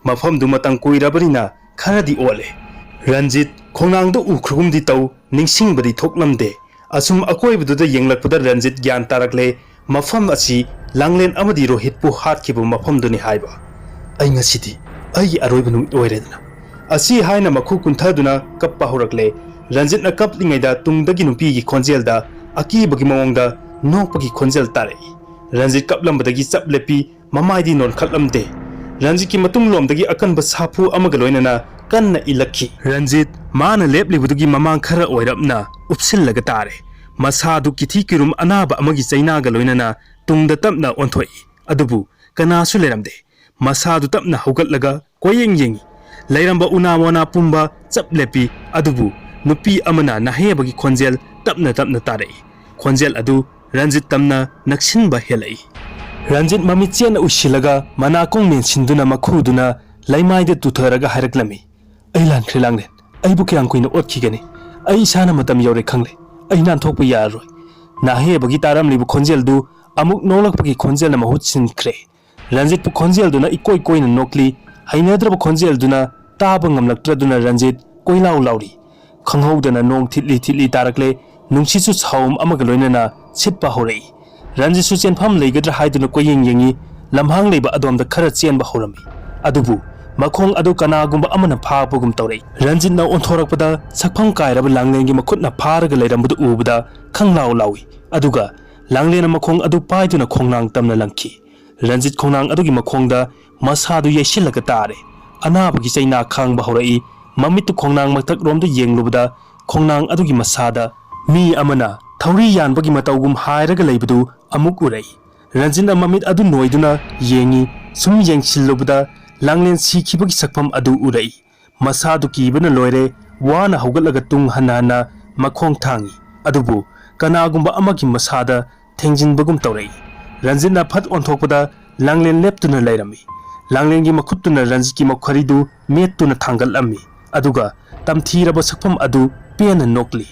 ꯃꯐꯝꯗꯨ ꯃꯇꯝ ꯀꯨꯏꯔꯕꯅꯤꯅ ꯈꯔꯗꯤ ꯑꯣꯜꯂꯦ꯫ ꯔꯟꯖꯤꯠ ꯈꯣꯡꯅꯥꯡꯗꯨ ꯎꯈ꯭ꯔꯒꯨꯝꯗꯤ ꯇꯧ, ꯅꯤꯡꯁꯤꯡꯕꯗꯤ ꯊꯣꯛꯂꯝꯗꯦ꯫ ꯑꯁꯨꯝ ꯑꯀꯣꯏꯕꯗꯨꯗ ꯌꯦꯡꯂꯛꯄꯗ ꯔꯟꯖꯤꯠ ꯒ꯭ꯌꯥꯟ ꯇꯥꯔꯛꯂꯦ, ꯃꯐꯝ ꯑꯁꯤ ꯂꯥꯡꯂꯦꯟ ꯑꯃꯗꯤ ꯔꯣꯍꯤꯠꯄꯨ ꯍꯥꯠꯈꯤꯕ ꯃꯐꯝꯗꯨꯅꯤ ꯍꯥꯏꯕ꯫ "ꯑꯩ ꯉꯁꯤꯗꯤ ꯑꯩꯒꯤ ꯑꯔꯣꯏꯕ ꯅꯨꯃꯤꯠ ꯑꯣꯏꯔꯦꯗꯅ꯫" ꯑꯁꯤ ꯍꯥꯏꯅ ꯃꯈꯨ ꯀꯨꯟꯊꯗꯨꯅ ꯀꯞꯄ ꯍꯧꯔꯛꯂꯦ꯫ ꯔꯟꯖꯤꯠꯅ ꯀꯞꯂꯤꯉꯩꯗ ꯇꯨꯡꯗꯒꯤ ꯅꯨꯄꯤꯒꯤ ꯈꯣꯟꯖꯦꯜꯗ ꯑꯀꯤꯕꯒꯤ ꯃꯑꯣꯡꯗ ꯅꯣꯛꯄꯒꯤ ꯈꯣꯟꯖꯦꯜ ꯇꯥꯔꯛꯏ꯫ ꯔꯟꯖꯤꯠ ꯀꯞꯂꯝꯕꯗꯒꯤ ꯆꯞ ꯂꯦꯞꯄꯤ, ꯃꯃꯥꯏꯗꯤ ꯅꯣꯟꯈꯠꯂꯝꯗꯦ꯫ ꯔꯟꯖꯤꯠꯀꯤ ꯃꯇꯨꯡꯂꯣꯝꯗꯒꯤ ꯑꯀꯟꯕ ꯁꯥꯐꯨ ꯑꯃꯒ ꯂꯣꯏꯅꯅ ꯀꯟꯅ ꯏꯜꯂꯛꯈꯤ꯫ ꯔꯟꯖꯤꯠ ꯃꯥꯅ ꯂꯦꯞꯂꯤꯕꯗꯨꯒꯤ ꯃꯃꯥꯡ ꯈꯔ ꯑꯣꯏꯔꯞꯅ ꯎꯞꯁꯤꯜꯂꯒ ꯇꯥꯔꯦ꯫ ꯃꯁꯥꯗꯨ ꯀꯤꯊꯤ ꯀꯤꯔꯨꯝ ꯑꯅꯥꯕ ꯑꯃꯒꯤ ꯆꯩꯅꯥꯒ ꯂꯣꯏꯅꯅ ꯇꯨꯡꯗ ꯇꯞꯅ ꯑꯣꯟꯊꯣꯛꯏ꯫ ꯑꯗꯨꯕꯨ ꯀꯅꯥꯁꯨ ꯂꯩꯔꯝꯗꯦ꯫ ꯃꯁꯥꯗꯨ ꯇꯞꯅ ꯍꯧꯒꯠꯂꯒ ꯀꯣꯏꯌꯦꯡ ꯌꯦꯡꯏ꯫ ꯂꯩꯔꯝꯕ ꯎꯅꯥ ꯋꯥꯅꯥ ꯄꯨꯝꯕ ꯆꯞ ꯂꯦꯞꯄꯤ꯫ ꯑꯗꯨꯕꯨ ꯅꯨꯄꯤ ꯑꯃꯅ ꯅꯥꯍꯦꯕꯒꯤ ꯈꯣꯟꯖꯦꯜ ꯇꯞꯅ ꯇꯞꯅ ꯇꯥꯔꯛꯏ꯫ ꯈꯣꯟꯖꯦꯜ ꯑꯗꯨ ꯔꯟꯖꯤꯠ ꯇꯝꯅ ꯅꯛꯁꯤꯟꯕ ꯍꯦꯜꯂꯛꯏ꯫ ꯔꯟꯖꯤꯠ ꯃꯃꯤꯠ ꯆꯦꯠꯅ ꯎꯏꯁꯤꯜꯂꯒ ꯃꯅꯥꯀꯣꯡ ꯃꯦꯟꯁꯤꯟꯗꯨꯅ ꯃꯈꯨꯗꯨꯅ ꯂꯩꯃꯥꯏꯗ ꯇꯨꯊꯔꯒ ꯍꯥꯏꯔꯛꯂꯝꯃꯤ, "ꯑꯩ ꯂꯥꯟꯈ꯭ꯔꯦ ꯂꯥꯡꯂꯦꯟ꯫ ꯑꯩꯕꯨ ꯀꯌꯥꯝ ꯀꯨꯏꯅ ꯑꯣꯠꯈꯤꯒꯅꯤ? ꯑꯩ ꯏꯁꯥꯅ ꯃꯇꯝ ꯌꯧꯔꯦ ꯈꯪꯂꯦ꯫ ꯑꯩ ꯅꯥꯟꯊꯣꯛꯄ ꯌꯥꯔꯔꯣꯏ꯫" ꯅꯥꯍꯦꯕꯒꯤ ꯇꯥꯔꯝꯂꯤꯕ ꯈꯣꯟꯖꯦꯜꯗꯨ ꯑꯃꯨꯛ ꯅꯣꯛꯂꯛꯄꯒꯤ ꯈꯣꯟꯖꯦꯜꯅ ꯃꯍꯨꯠ ꯁꯤꯟꯈ꯭ꯔꯦ꯫ ꯔꯟꯖꯤꯠꯄꯨ ꯈꯣꯟꯖꯦꯜꯗꯨꯅ ꯏꯀꯣꯏ ꯀꯣꯏꯅ ꯅꯣꯛꯂꯤ꯫ ꯍꯩꯅꯗ꯭ꯔꯕ ꯈꯣꯟꯖꯦꯜꯗꯨꯅ ꯇꯥꯕ ꯉꯝꯂꯛꯇ꯭ꯔꯗꯨꯅ ꯔꯟꯖꯤꯠ ꯀꯣꯏꯂꯥꯎ ꯂꯥꯎꯔꯤ꯫ ꯈꯪꯍꯧꯗꯅ ꯅꯣꯡ ꯊꯤꯠꯂꯤ ꯊꯤꯠꯂꯤ ꯇꯥꯔꯛꯂꯦ꯫ ꯅꯨꯡꯁꯤꯠꯁꯨ ꯁꯥꯎꯝ ꯑꯃꯒ ꯂꯣꯏꯅꯅ ꯁꯤꯠꯄ ꯍꯧꯔꯛꯏ꯫ ꯔꯟꯖꯤꯠꯁꯨ ꯆꯦꯟꯐꯝ ꯂꯩꯒꯗ꯭ꯔꯥ ꯍꯥꯏꯗꯨꯅ ꯀꯣꯏꯌꯦꯡ ꯌꯦꯡꯉꯤ꯫ ꯂꯝꯍꯥꯡ ꯂꯩꯕ ꯑꯗꯣꯝꯗ ꯈꯔ ꯆꯦꯟꯕ ꯍꯧꯔꯝꯃꯤ꯫ ꯑꯗꯨꯕꯨ ꯃꯈꯣꯡ ꯑꯗꯨ ꯀꯅꯥꯒꯨꯝꯕ ꯑꯃꯅ ꯐꯥꯕꯒꯨꯝ ꯇꯧꯔꯛꯏ꯫ ꯔꯟꯖꯤꯠꯅ ꯑꯣꯟꯊꯣꯔꯛꯄꯗ ꯁꯛꯐꯝ ꯀꯥꯏꯔꯕ ꯂꯥꯡꯂꯦꯟꯒꯤ ꯃꯈꯨꯠꯅ ꯐꯥꯔꯒ ꯂꯩꯔꯝꯕꯗꯨ ꯎꯕꯗ ꯈꯪꯂꯥꯎ ꯂꯥꯎꯏ꯫ ꯑꯗꯨꯒ ꯂꯥꯡꯂꯦꯟꯅ ꯃꯈꯣꯡ ꯑꯗꯨ ꯄꯥꯏꯗꯨꯅ ꯈꯣꯡꯅꯥꯡ ꯇꯝꯅ ꯂꯪꯈꯤ꯫ ꯔꯟꯖꯤꯠ ꯈꯣꯡꯅꯥꯡ ꯑꯗꯨꯒꯤ ꯃꯈꯣꯡꯗ ꯃꯁꯥꯗꯨ ꯌꯩꯁꯤꯜꯂꯒ ꯇꯥꯔꯦ꯫ ꯑꯅꯥꯕꯒꯤ ꯆꯩꯅꯥ ꯈꯥꯡꯕ ꯍꯧꯔꯛꯏ꯫ ꯃꯃꯤꯠꯇꯨ ꯈꯣꯡꯅꯥꯡ ꯃꯊꯛꯔꯣꯝꯗ ꯌꯦꯡꯂꯨꯕꯗ ꯈꯣꯡꯅꯥꯡ ꯑꯗꯨꯒꯤ ꯃꯁꯥꯗ ꯃꯤ ꯑꯃꯅ ꯊꯧꯔꯤ ꯌꯥꯟꯕꯒꯤ ꯃꯇꯧꯒꯨꯝ ꯍꯥꯏꯔꯒ ꯂꯩꯕꯗꯨ ꯑꯃꯨꯛ ꯎꯔꯛꯏ꯫ ꯔꯟꯖꯤꯠꯅ ꯃꯃꯤꯠ ꯑꯗꯨ ꯅꯣꯏꯗꯨꯅ ꯌꯦꯡꯉꯤ꯫ ꯁꯨꯝ ꯌꯦꯡꯁꯤꯜꯂꯨꯕꯗ ꯂꯥꯡꯂꯦꯟ ꯁꯤꯈꯤꯕꯒꯤ ꯁꯛꯐꯝ ꯑꯗꯨ ꯎꯔꯛꯏ꯫ ꯃꯁꯥꯗꯨ ꯀꯤꯕꯅ ꯂꯣꯏꯔꯦ꯫ ꯋꯥꯅ ꯍꯧꯒꯠꯂꯒ ꯇꯨꯡ ꯍꯟꯅ ꯍꯟꯅ ꯃꯈꯣꯡ ꯊꯥꯡꯏ꯫ ꯑꯗꯨꯕꯨ ꯀꯅꯥꯒꯨꯝꯕ ꯑꯃꯒꯤ ꯃꯁꯥꯗ ꯊꯦꯡꯖꯤꯟꯕꯒꯨꯝ ꯇꯧꯔꯛꯏ꯫ ꯔꯟꯖꯤꯠꯅ ꯐꯠ ꯑꯣꯟꯊꯣꯛꯄꯗ ꯂꯥꯡꯂꯦꯟ ꯂꯦꯞꯇꯨꯅ ꯂꯩꯔꯝꯃꯤ꯫ ꯂꯥꯡꯂꯦꯟꯒꯤ ꯃꯈꯨꯠꯇꯨꯅ ꯔꯟꯖꯤꯠꯀꯤ ꯃꯧꯈꯔꯤꯗꯨ ꯃꯦꯠꯇꯨꯅ ꯊꯥꯡꯒꯠꯂꯝꯃꯤ꯫ ꯑꯗꯨꯒ ꯇꯝꯊꯤꯔꯕ ꯁꯛꯐꯝ ꯑꯗꯨ ꯄꯦꯟꯅ ꯅꯣꯛꯂꯤ꯫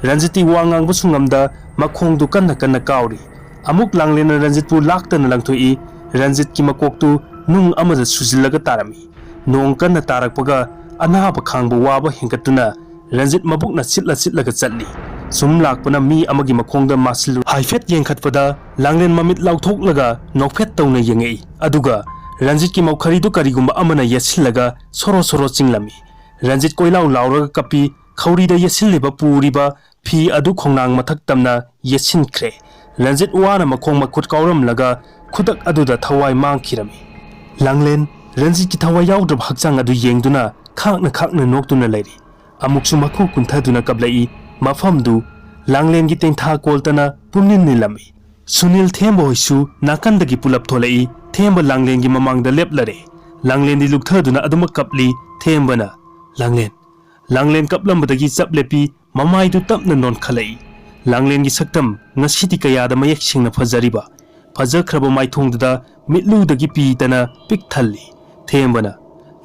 ꯔꯟꯖꯤꯠꯇꯤ ꯋꯥ ꯉꯥꯡꯕꯁꯨ ꯉꯝꯗ ꯃꯈꯣꯡꯗꯨ ꯀꯟꯅ ꯀꯟꯅ ꯀꯥꯎꯔꯤ꯫ ꯑꯃꯨꯛ ꯂꯥꯡꯂꯦꯟꯅ ꯔꯟꯖꯤꯠꯄꯨ ꯂꯥꯛꯇꯅ ꯂꯪꯊꯣꯛꯏ꯫ ꯔꯟꯖꯤꯠꯀꯤ ꯃꯀꯣꯛꯇꯨ ꯅꯨꯡ ꯑꯃꯗ ꯁꯨꯖꯤꯜꯂꯒ ꯇꯥꯔꯝꯃꯤ꯫ ꯅꯣꯡ ꯀꯟꯅ ꯇꯥꯔꯛꯄꯒ ꯑꯅꯥꯕ ꯈꯥꯡꯕ ꯋꯥꯕ ꯍꯦꯟꯒꯠꯇꯨꯅ ꯔꯟꯖꯤꯠ ꯃꯕꯨꯛꯅ ꯆꯤꯠꯂ ꯆꯤꯠꯂꯒ ꯆꯠꯂꯤ꯫ ꯁꯨꯝ ꯂꯥꯛꯄꯅ ꯃꯤ ꯑꯃꯒꯤ ꯃꯈꯣꯡꯗ ꯃꯥꯁꯤꯜꯂꯨ꯫ ꯍꯥꯏꯐꯦꯠ ꯌꯦꯡꯈꯠꯄꯗ ꯂꯥꯡꯂꯦꯟ ꯃꯃꯤꯠ ꯂꯥꯎꯊꯣꯛꯂꯒ ꯅꯣꯛꯐꯦꯠ ꯇꯧꯅ ꯌꯦꯡꯉꯛꯏ꯫ ꯑꯗꯨꯒ ꯔꯟꯖꯤꯠꯀꯤ ꯃꯧꯈꯔꯤꯗꯨ ꯀꯔꯤꯒꯨꯝꯕ ꯑꯃꯅ ꯌꯦꯠꯁꯤꯜꯂꯒ ꯁꯣꯔꯣ ꯁꯣꯔꯣ ꯆꯤꯡꯂꯝꯃꯤ꯫ ꯔꯟꯖꯤꯠ ꯀꯣꯏꯂꯥꯎ ꯂꯥꯎꯔꯒ ꯀꯞꯄꯤ꯫ ꯈꯧꯔꯤꯗ ꯌꯦꯠꯁꯤꯜꯂꯤꯕ ꯄꯨꯔꯤꯕ ꯐꯤ ꯑꯗꯨ ꯈꯣꯡꯅꯥꯡ ꯃꯊꯛ ꯇꯝꯅ ꯌꯦꯠꯁꯤꯟꯈ꯭ꯔꯦ꯫ ꯔꯟꯖꯤꯠ ꯋꯥꯅ ꯃꯈꯣꯡ ꯃꯈꯨꯠ ꯀꯥꯎꯔꯝꯂꯒ ꯈꯨꯗꯛ ꯑꯗꯨꯗ ꯊꯋꯥꯏ ꯃꯥꯡꯈꯤꯔꯝꯃꯤ꯫ ꯂꯥꯡꯂꯦꯟ, ꯔꯟꯖꯤꯠꯀꯤ ꯊꯋꯥꯏ ꯌꯥꯎꯗ꯭ꯔꯕ ꯍꯛꯆꯥꯡ ꯑꯗꯨ ꯌꯦꯡꯗꯨꯅ ꯈꯥꯛꯅ ꯈꯥꯛꯅ ꯅꯣꯛꯇꯨꯅ ꯂꯩꯔꯤ꯫ ꯑꯃꯨꯛꯁꯨ ꯃꯈꯨ ꯀꯨꯟꯊꯗꯨꯅ ꯀꯞꯂꯛꯏ꯫ ꯃꯐꯝꯗꯨ ꯂꯥꯡꯂꯦꯟꯒꯤ ꯇꯦꯟꯊꯥ ꯀꯣꯜꯇꯅ ꯄꯨꯝꯅꯤꯜ ꯅꯤꯜꯂꯝꯃꯤ꯫ ꯁꯨꯅꯤꯜ ꯊꯦꯝꯕ ꯍꯣꯏꯁꯨ ꯅꯥꯀꯟꯗꯒꯤ ꯄꯨꯂꯞ ꯊꯣꯛꯂꯛꯏ꯫ ꯊꯦꯝꯕ ꯂꯥꯡꯂꯦꯟꯒꯤ ꯃꯃꯥꯡꯗ ꯂꯦꯞꯂꯔꯦ꯫ ꯂꯥꯡꯂꯦꯟꯗꯤ ꯂꯨꯛꯊꯗꯨꯅ ꯑꯗꯨꯃꯛ ꯀꯞꯂꯤ꯫ ꯊꯦꯝꯕꯅ, "ꯂꯥꯡꯂꯦꯟ, ꯂꯥꯡꯂꯦꯟ ꯀꯞꯂꯝꯕꯗꯒꯤ ꯆꯞ ꯂꯦꯞꯄꯤ꯫ ꯃꯃꯥꯏꯗꯨ ꯇꯞꯅ ꯅꯣꯟꯈꯠꯂꯛꯏ꯫ ꯂꯥꯡꯂꯦꯟꯒꯤ ꯁꯛꯇꯝ ꯉꯁꯤꯗꯤ ꯀꯌꯥꯗ ꯃꯌꯦꯛ ꯁꯦꯡꯅ ꯐꯖꯔꯤꯕ!" ꯐꯖꯈ꯭ꯔꯕ ꯃꯥꯏꯊꯣꯡꯗꯨꯗ ꯃꯤꯠꯂꯨꯗꯒꯤ ꯄꯤꯗꯅ ꯄꯤꯛ ꯊꯜꯂꯤ꯫ ꯊꯦꯝꯕꯅ,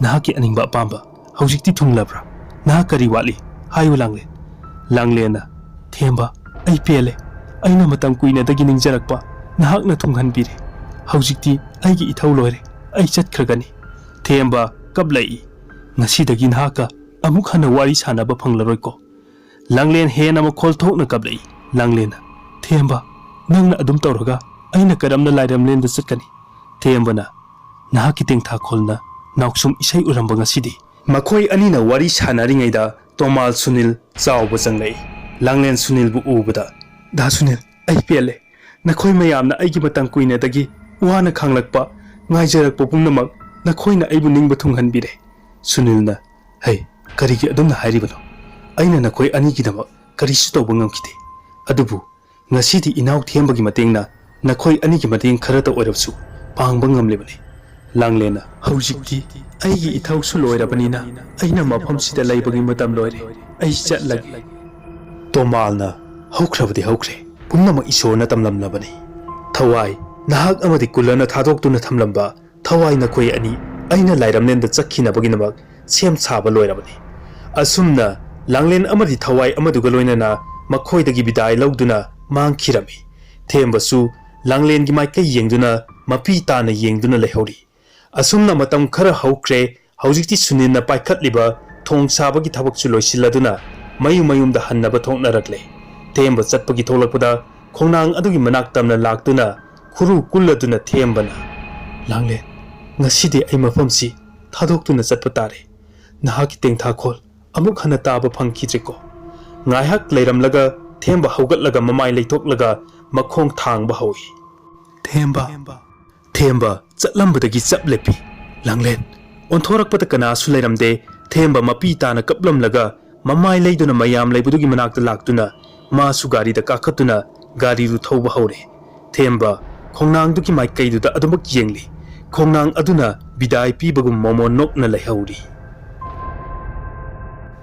"ꯅꯍꯥꯛꯀꯤ ꯑꯅꯤꯡꯕ ꯑꯄꯥꯝꯕ ꯍꯧꯖꯤꯛꯇꯤ ꯊꯨꯡꯂꯕ꯭ꯔꯥ? ꯅꯍꯥꯛ ꯀꯔꯤ ꯋꯥꯠꯂꯤ? ꯍꯥꯏꯌꯨ ꯂꯥꯡꯂꯦꯟ꯫" ꯂꯥꯡꯂꯦꯟꯅ, "ꯊꯦꯝꯕ, ꯑꯩ ꯄꯦꯜꯂꯦ꯫ ꯑꯩꯅ ꯃꯇꯝ ꯀꯨꯏꯅꯗꯒꯤ ꯅꯤꯡꯖꯔꯛꯄ ꯅꯍꯥꯛꯅ ꯊꯨꯡꯍꯟꯕꯤꯔꯦ꯫ ꯍꯧꯖꯤꯛꯇꯤ ꯑꯩꯒꯤ ꯏꯊꯧ ꯂꯣꯏꯔꯦ꯫ ꯑꯩ ꯆꯠꯈ꯭ꯔꯒꯅꯤ꯫" ꯊꯦꯝꯕ ꯀꯞꯂꯛꯏ꯫ "ꯉꯁꯤꯗꯒꯤ ꯅꯍꯥꯛꯀ ꯑꯃꯨꯛ ꯍꯟꯅ ꯋꯥꯔꯤ ꯁꯥꯟꯅꯕ ꯐꯪꯂꯔꯣꯏꯀꯣ꯫" ꯂꯥꯡꯂꯦꯟ ꯍꯦꯟꯅ ꯃꯈꯣꯜ ꯊꯣꯛꯅ ꯀꯞꯂꯛꯏ꯫ ꯂꯥꯡꯂꯦꯟꯅ, "ꯊꯦꯝꯕ, ꯅꯪꯅ ꯑꯗꯨꯝ ꯇꯧꯔꯒ ꯑꯩꯅ ꯀꯔꯝꯅ ꯂꯥꯏꯔꯝꯂꯦꯟꯗ ꯆꯠꯀꯅꯤ?" ꯊꯦꯝꯕꯅ, "ꯅꯍꯥꯛꯀꯤ ꯇꯦꯡꯊꯥꯈꯣꯜꯅ ꯅꯥꯎꯁꯨꯝ ꯏꯁꯩ ꯎꯔꯝꯕ ꯉꯁꯤꯗꯤ꯫" ꯃꯈꯣꯏ ꯑꯅꯤꯅ ꯋꯥꯔꯤ ꯁꯥꯟꯅꯔꯤꯉꯩꯗ ꯇꯣꯃꯥꯜ ꯁꯨꯅꯤꯜ ꯆꯥꯎꯕ ꯆꯪꯂꯛꯏ꯫ ꯂꯥꯡꯂꯦꯟ ꯁꯨꯅꯤꯜꯕꯨ ꯎꯕꯗ, "ꯗꯥ ꯁꯨꯅꯤꯜ, ꯑꯩ ꯄꯦꯜꯂꯦ꯫ ꯅꯈꯣꯏ ꯃꯌꯥꯝꯅ ꯑꯩꯒꯤ ꯃꯇꯝ ꯀꯨꯏꯅꯗꯒꯤ ꯋꯥꯅ ꯈꯥꯡꯂꯛꯄ, ꯉꯥꯏꯖꯔꯛꯄ ꯄꯨꯝꯅꯃꯛ ꯅꯈꯣꯏꯅ ꯑꯩꯕꯨ ꯅꯤꯡꯕ ꯊꯨꯡꯍꯟꯕꯤꯔꯦ꯫" ꯁꯨꯅꯤꯜꯅ, "ꯍꯩ, ꯀꯔꯤꯒꯤ ꯑꯗꯨꯝꯅ ꯍꯥꯏꯔꯤꯕꯅꯣ? ꯑꯩꯅ ꯅꯈꯣꯏ ꯑꯅꯤꯒꯤꯗꯃꯛ ꯀꯔꯤꯁꯨ ꯇꯧꯕ ꯉꯝꯈꯤꯗꯦ꯫ ꯑꯗꯨꯕꯨ ꯉꯁꯤꯗꯤ ꯏꯅꯥꯎ ꯊꯦꯝꯕꯒꯤ ꯃꯇꯦꯡꯅ ꯅꯈꯣꯏ ꯑꯅꯤꯒꯤ ꯃꯇꯦꯡ ꯈꯔꯇ ꯑꯣꯏꯔꯕꯁꯨ ꯄꯥꯡꯕ ꯉꯝꯂꯤꯕꯅꯤ꯫" ꯂꯥꯡꯂꯦꯟꯅ, "ꯍꯧꯖꯤꯛꯇꯤ ꯑꯩꯒꯤ ꯏꯊꯧꯁꯨ ꯂꯣꯏꯔꯕꯅꯤꯅ ꯑꯩꯅ ꯃꯐꯝꯁꯤꯗ ꯂꯩꯕꯒꯤ ꯃꯇꯝ ꯂꯣꯏꯔꯦ꯫ ꯑꯩ ꯆꯠꯂꯒꯦ꯫" ꯇꯣꯃꯥꯜꯅ, "ꯍꯧꯈ꯭ꯔꯕꯗꯤ ꯍꯧꯈ꯭ꯔꯦ, ꯄꯨꯝꯅꯃꯛ ꯏꯁꯣꯔꯅ ꯇꯝꯂꯝꯂꯕꯅꯤ꯫ ꯊꯋꯥꯏ, ꯅꯍꯥꯛ ꯑꯃꯗꯤ ꯀꯨꯂꯅ ꯊꯥꯗꯣꯛꯇꯨꯅ ꯊꯝꯂꯝꯕ ꯊꯋꯥꯏ ꯅꯈꯣꯏ ꯑꯅꯤ ꯑꯩꯅ ꯂꯥꯏꯔꯝꯂꯦꯟꯗ ꯆꯠꯈꯤꯅꯕꯒꯤꯗꯃꯛ ꯁꯦꯝ ꯁꯥꯕ ꯂꯣꯏꯔꯕꯅꯤ꯫" ꯑꯁꯨꯝꯅ ꯂꯥꯡꯂꯦꯟ ꯑꯃꯗꯤ ꯊꯋꯥꯏ ꯑꯃꯗꯨꯒ ꯂꯣꯏꯅꯅ ꯃꯈꯣꯏꯗꯒꯤ ꯕꯤꯗꯥꯏ ꯂꯧꯗꯨꯅ ꯃꯥꯡꯈꯤꯔꯝꯃꯤ꯫ ꯊꯦꯝꯕꯁꯨ ꯂꯥꯡꯂꯦꯟꯒꯤ ꯃꯥꯏꯀꯩ ꯌꯦꯡꯗꯨꯅ ꯃꯄꯤ ꯇꯥꯅ ꯌꯦꯡꯗꯨꯅ ꯂꯩꯍꯧꯔꯤ꯫ ꯑꯁꯨꯝꯅ ꯃꯇꯝ ꯈꯔ ꯍꯧꯈ꯭ꯔꯦ꯫ ꯍꯧꯖꯤꯛꯇꯤ ꯁꯨꯅꯤꯜꯅ ꯄꯥꯏꯈꯠꯂꯤꯕ ꯊꯣꯡ ꯁꯥꯕꯒꯤ ꯊꯕꯛꯁꯨ ꯂꯣꯏꯁꯤꯜꯂꯗꯨꯅ ꯃꯌꯨꯝ ꯃꯌꯨꯝꯗ ꯍꯟꯅꯕ ꯊꯣꯛꯅꯔꯛꯂꯦ꯫ ꯊꯦꯝꯕ ꯆꯠꯄꯒꯤ ꯊꯣꯛꯂꯛꯄꯗ ꯈꯣꯡꯅꯥꯡ ꯑꯗꯨꯒꯤ ꯃꯅꯥꯛ ꯇꯝꯅ ꯂꯥꯛꯇꯨꯅ ꯈꯨꯔꯨ ꯀꯨꯜꯂꯗꯨꯅ ꯊꯦꯝꯕꯅ, "ꯂꯥꯡꯂꯦꯟ, ꯉꯁꯤꯗꯤ ꯑꯩ ꯃꯐꯝꯁꯤ ꯊꯥꯗꯣꯛꯇꯨꯅ ꯆꯠꯄ ꯇꯥꯔꯦ꯫ ꯅꯍꯥꯛꯀꯤ ꯇꯦꯡꯊꯥꯈꯣꯜ ꯑꯃꯨꯛ ꯍꯟꯅ ꯇꯥꯕ ꯐꯪꯈꯤꯗ꯭ꯔꯦꯀꯣ꯫" ꯉꯥꯏꯍꯥꯛ ꯂꯩꯔꯝꯂꯒ ꯊꯦꯝꯕ ꯍꯧꯒꯠꯂꯒ ꯃꯃꯥꯏ ꯂꯩꯊꯣꯛꯂꯒ ꯃꯈꯣꯡ ꯊꯥꯡꯕ ꯍꯧꯏ꯫ "ꯊꯦꯝꯕ!" ꯊꯦꯝꯕ ꯆꯠꯂꯝꯕꯗꯒꯤ ꯆꯞ ꯂꯦꯞꯄꯤ꯫ ꯂꯥꯡꯂꯦꯟ ꯑꯣꯟꯊꯣꯔꯛꯄꯗ ꯀꯅꯥꯁꯨ ꯂꯩꯔꯝꯗꯦ꯫ ꯊꯦꯝꯕ ꯃꯄꯤ ꯇꯥꯅ ꯀꯞꯂꯝꯂꯒ ꯃꯃꯥꯏ ꯂꯩꯗꯨꯅ ꯃꯌꯥꯝ ꯂꯩꯕꯗꯨꯒꯤ ꯃꯅꯥꯛꯇ ꯂꯥꯛꯇꯨꯅ ꯃꯥꯁꯨ ꯒꯥꯔꯤꯗ ꯀꯥꯈꯠꯇꯨꯅ ꯒꯥꯔꯤꯗꯨ ꯊꯧꯕ ꯍꯧꯔꯦ꯫ ꯊꯦꯝꯕ ꯈꯣꯡꯅꯥꯡꯗꯨꯒꯤ ꯃꯥꯏꯀꯩꯗꯨꯗ ꯑꯗꯨꯃꯛ ꯌꯦꯡꯂꯤ꯫ ꯈꯣꯡꯅꯥꯡ ꯑꯗꯨꯅ ꯕꯤꯗꯥꯏ ꯄꯤꯕꯒꯨꯝ ꯃꯣꯃꯣꯟ ꯅꯣꯛꯅ ꯂꯩꯍꯧꯔꯤ꯫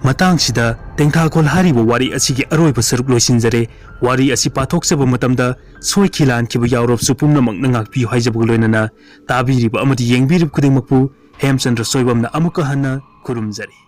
ꯃꯇꯥꯡꯁꯤꯗ ꯇꯦꯡꯊꯥꯈꯣꯜ ꯍꯥꯏꯔꯤꯕ ꯋꯥꯔꯤ ꯑꯁꯤꯒꯤ ꯑꯔꯣꯏꯕ ꯁꯔꯨꯛ ꯂꯣꯏꯁꯤꯟꯖꯔꯦ꯫ ꯋꯥꯔꯤ ꯑꯁꯤ ꯄꯥꯊꯣꯛꯆꯕ ꯃꯇꯝꯗ ꯁꯣꯏꯈꯤ ꯂꯥꯟꯈꯤꯕ ꯌꯥꯎꯔꯕꯁꯨ ꯄꯨꯝꯅꯃꯛꯅ ꯉꯥꯛꯄꯤꯌꯨ ꯍꯥꯏꯖꯕꯒ ꯂꯣꯏꯅꯅ ꯇꯥꯕꯤꯔꯤꯕ ꯑꯃꯗꯤ ꯌꯦꯡꯕꯤꯔꯤꯕ ꯈꯨꯗꯤꯡꯃꯛꯄꯨ ꯍꯦꯝꯆꯟꯗ꯭ꯔ ꯁꯣꯏꯕꯝꯅ ꯑꯃꯨꯛꯀ ꯍꯟꯅ ꯈꯨꯔꯨꯝꯖꯔꯤ꯫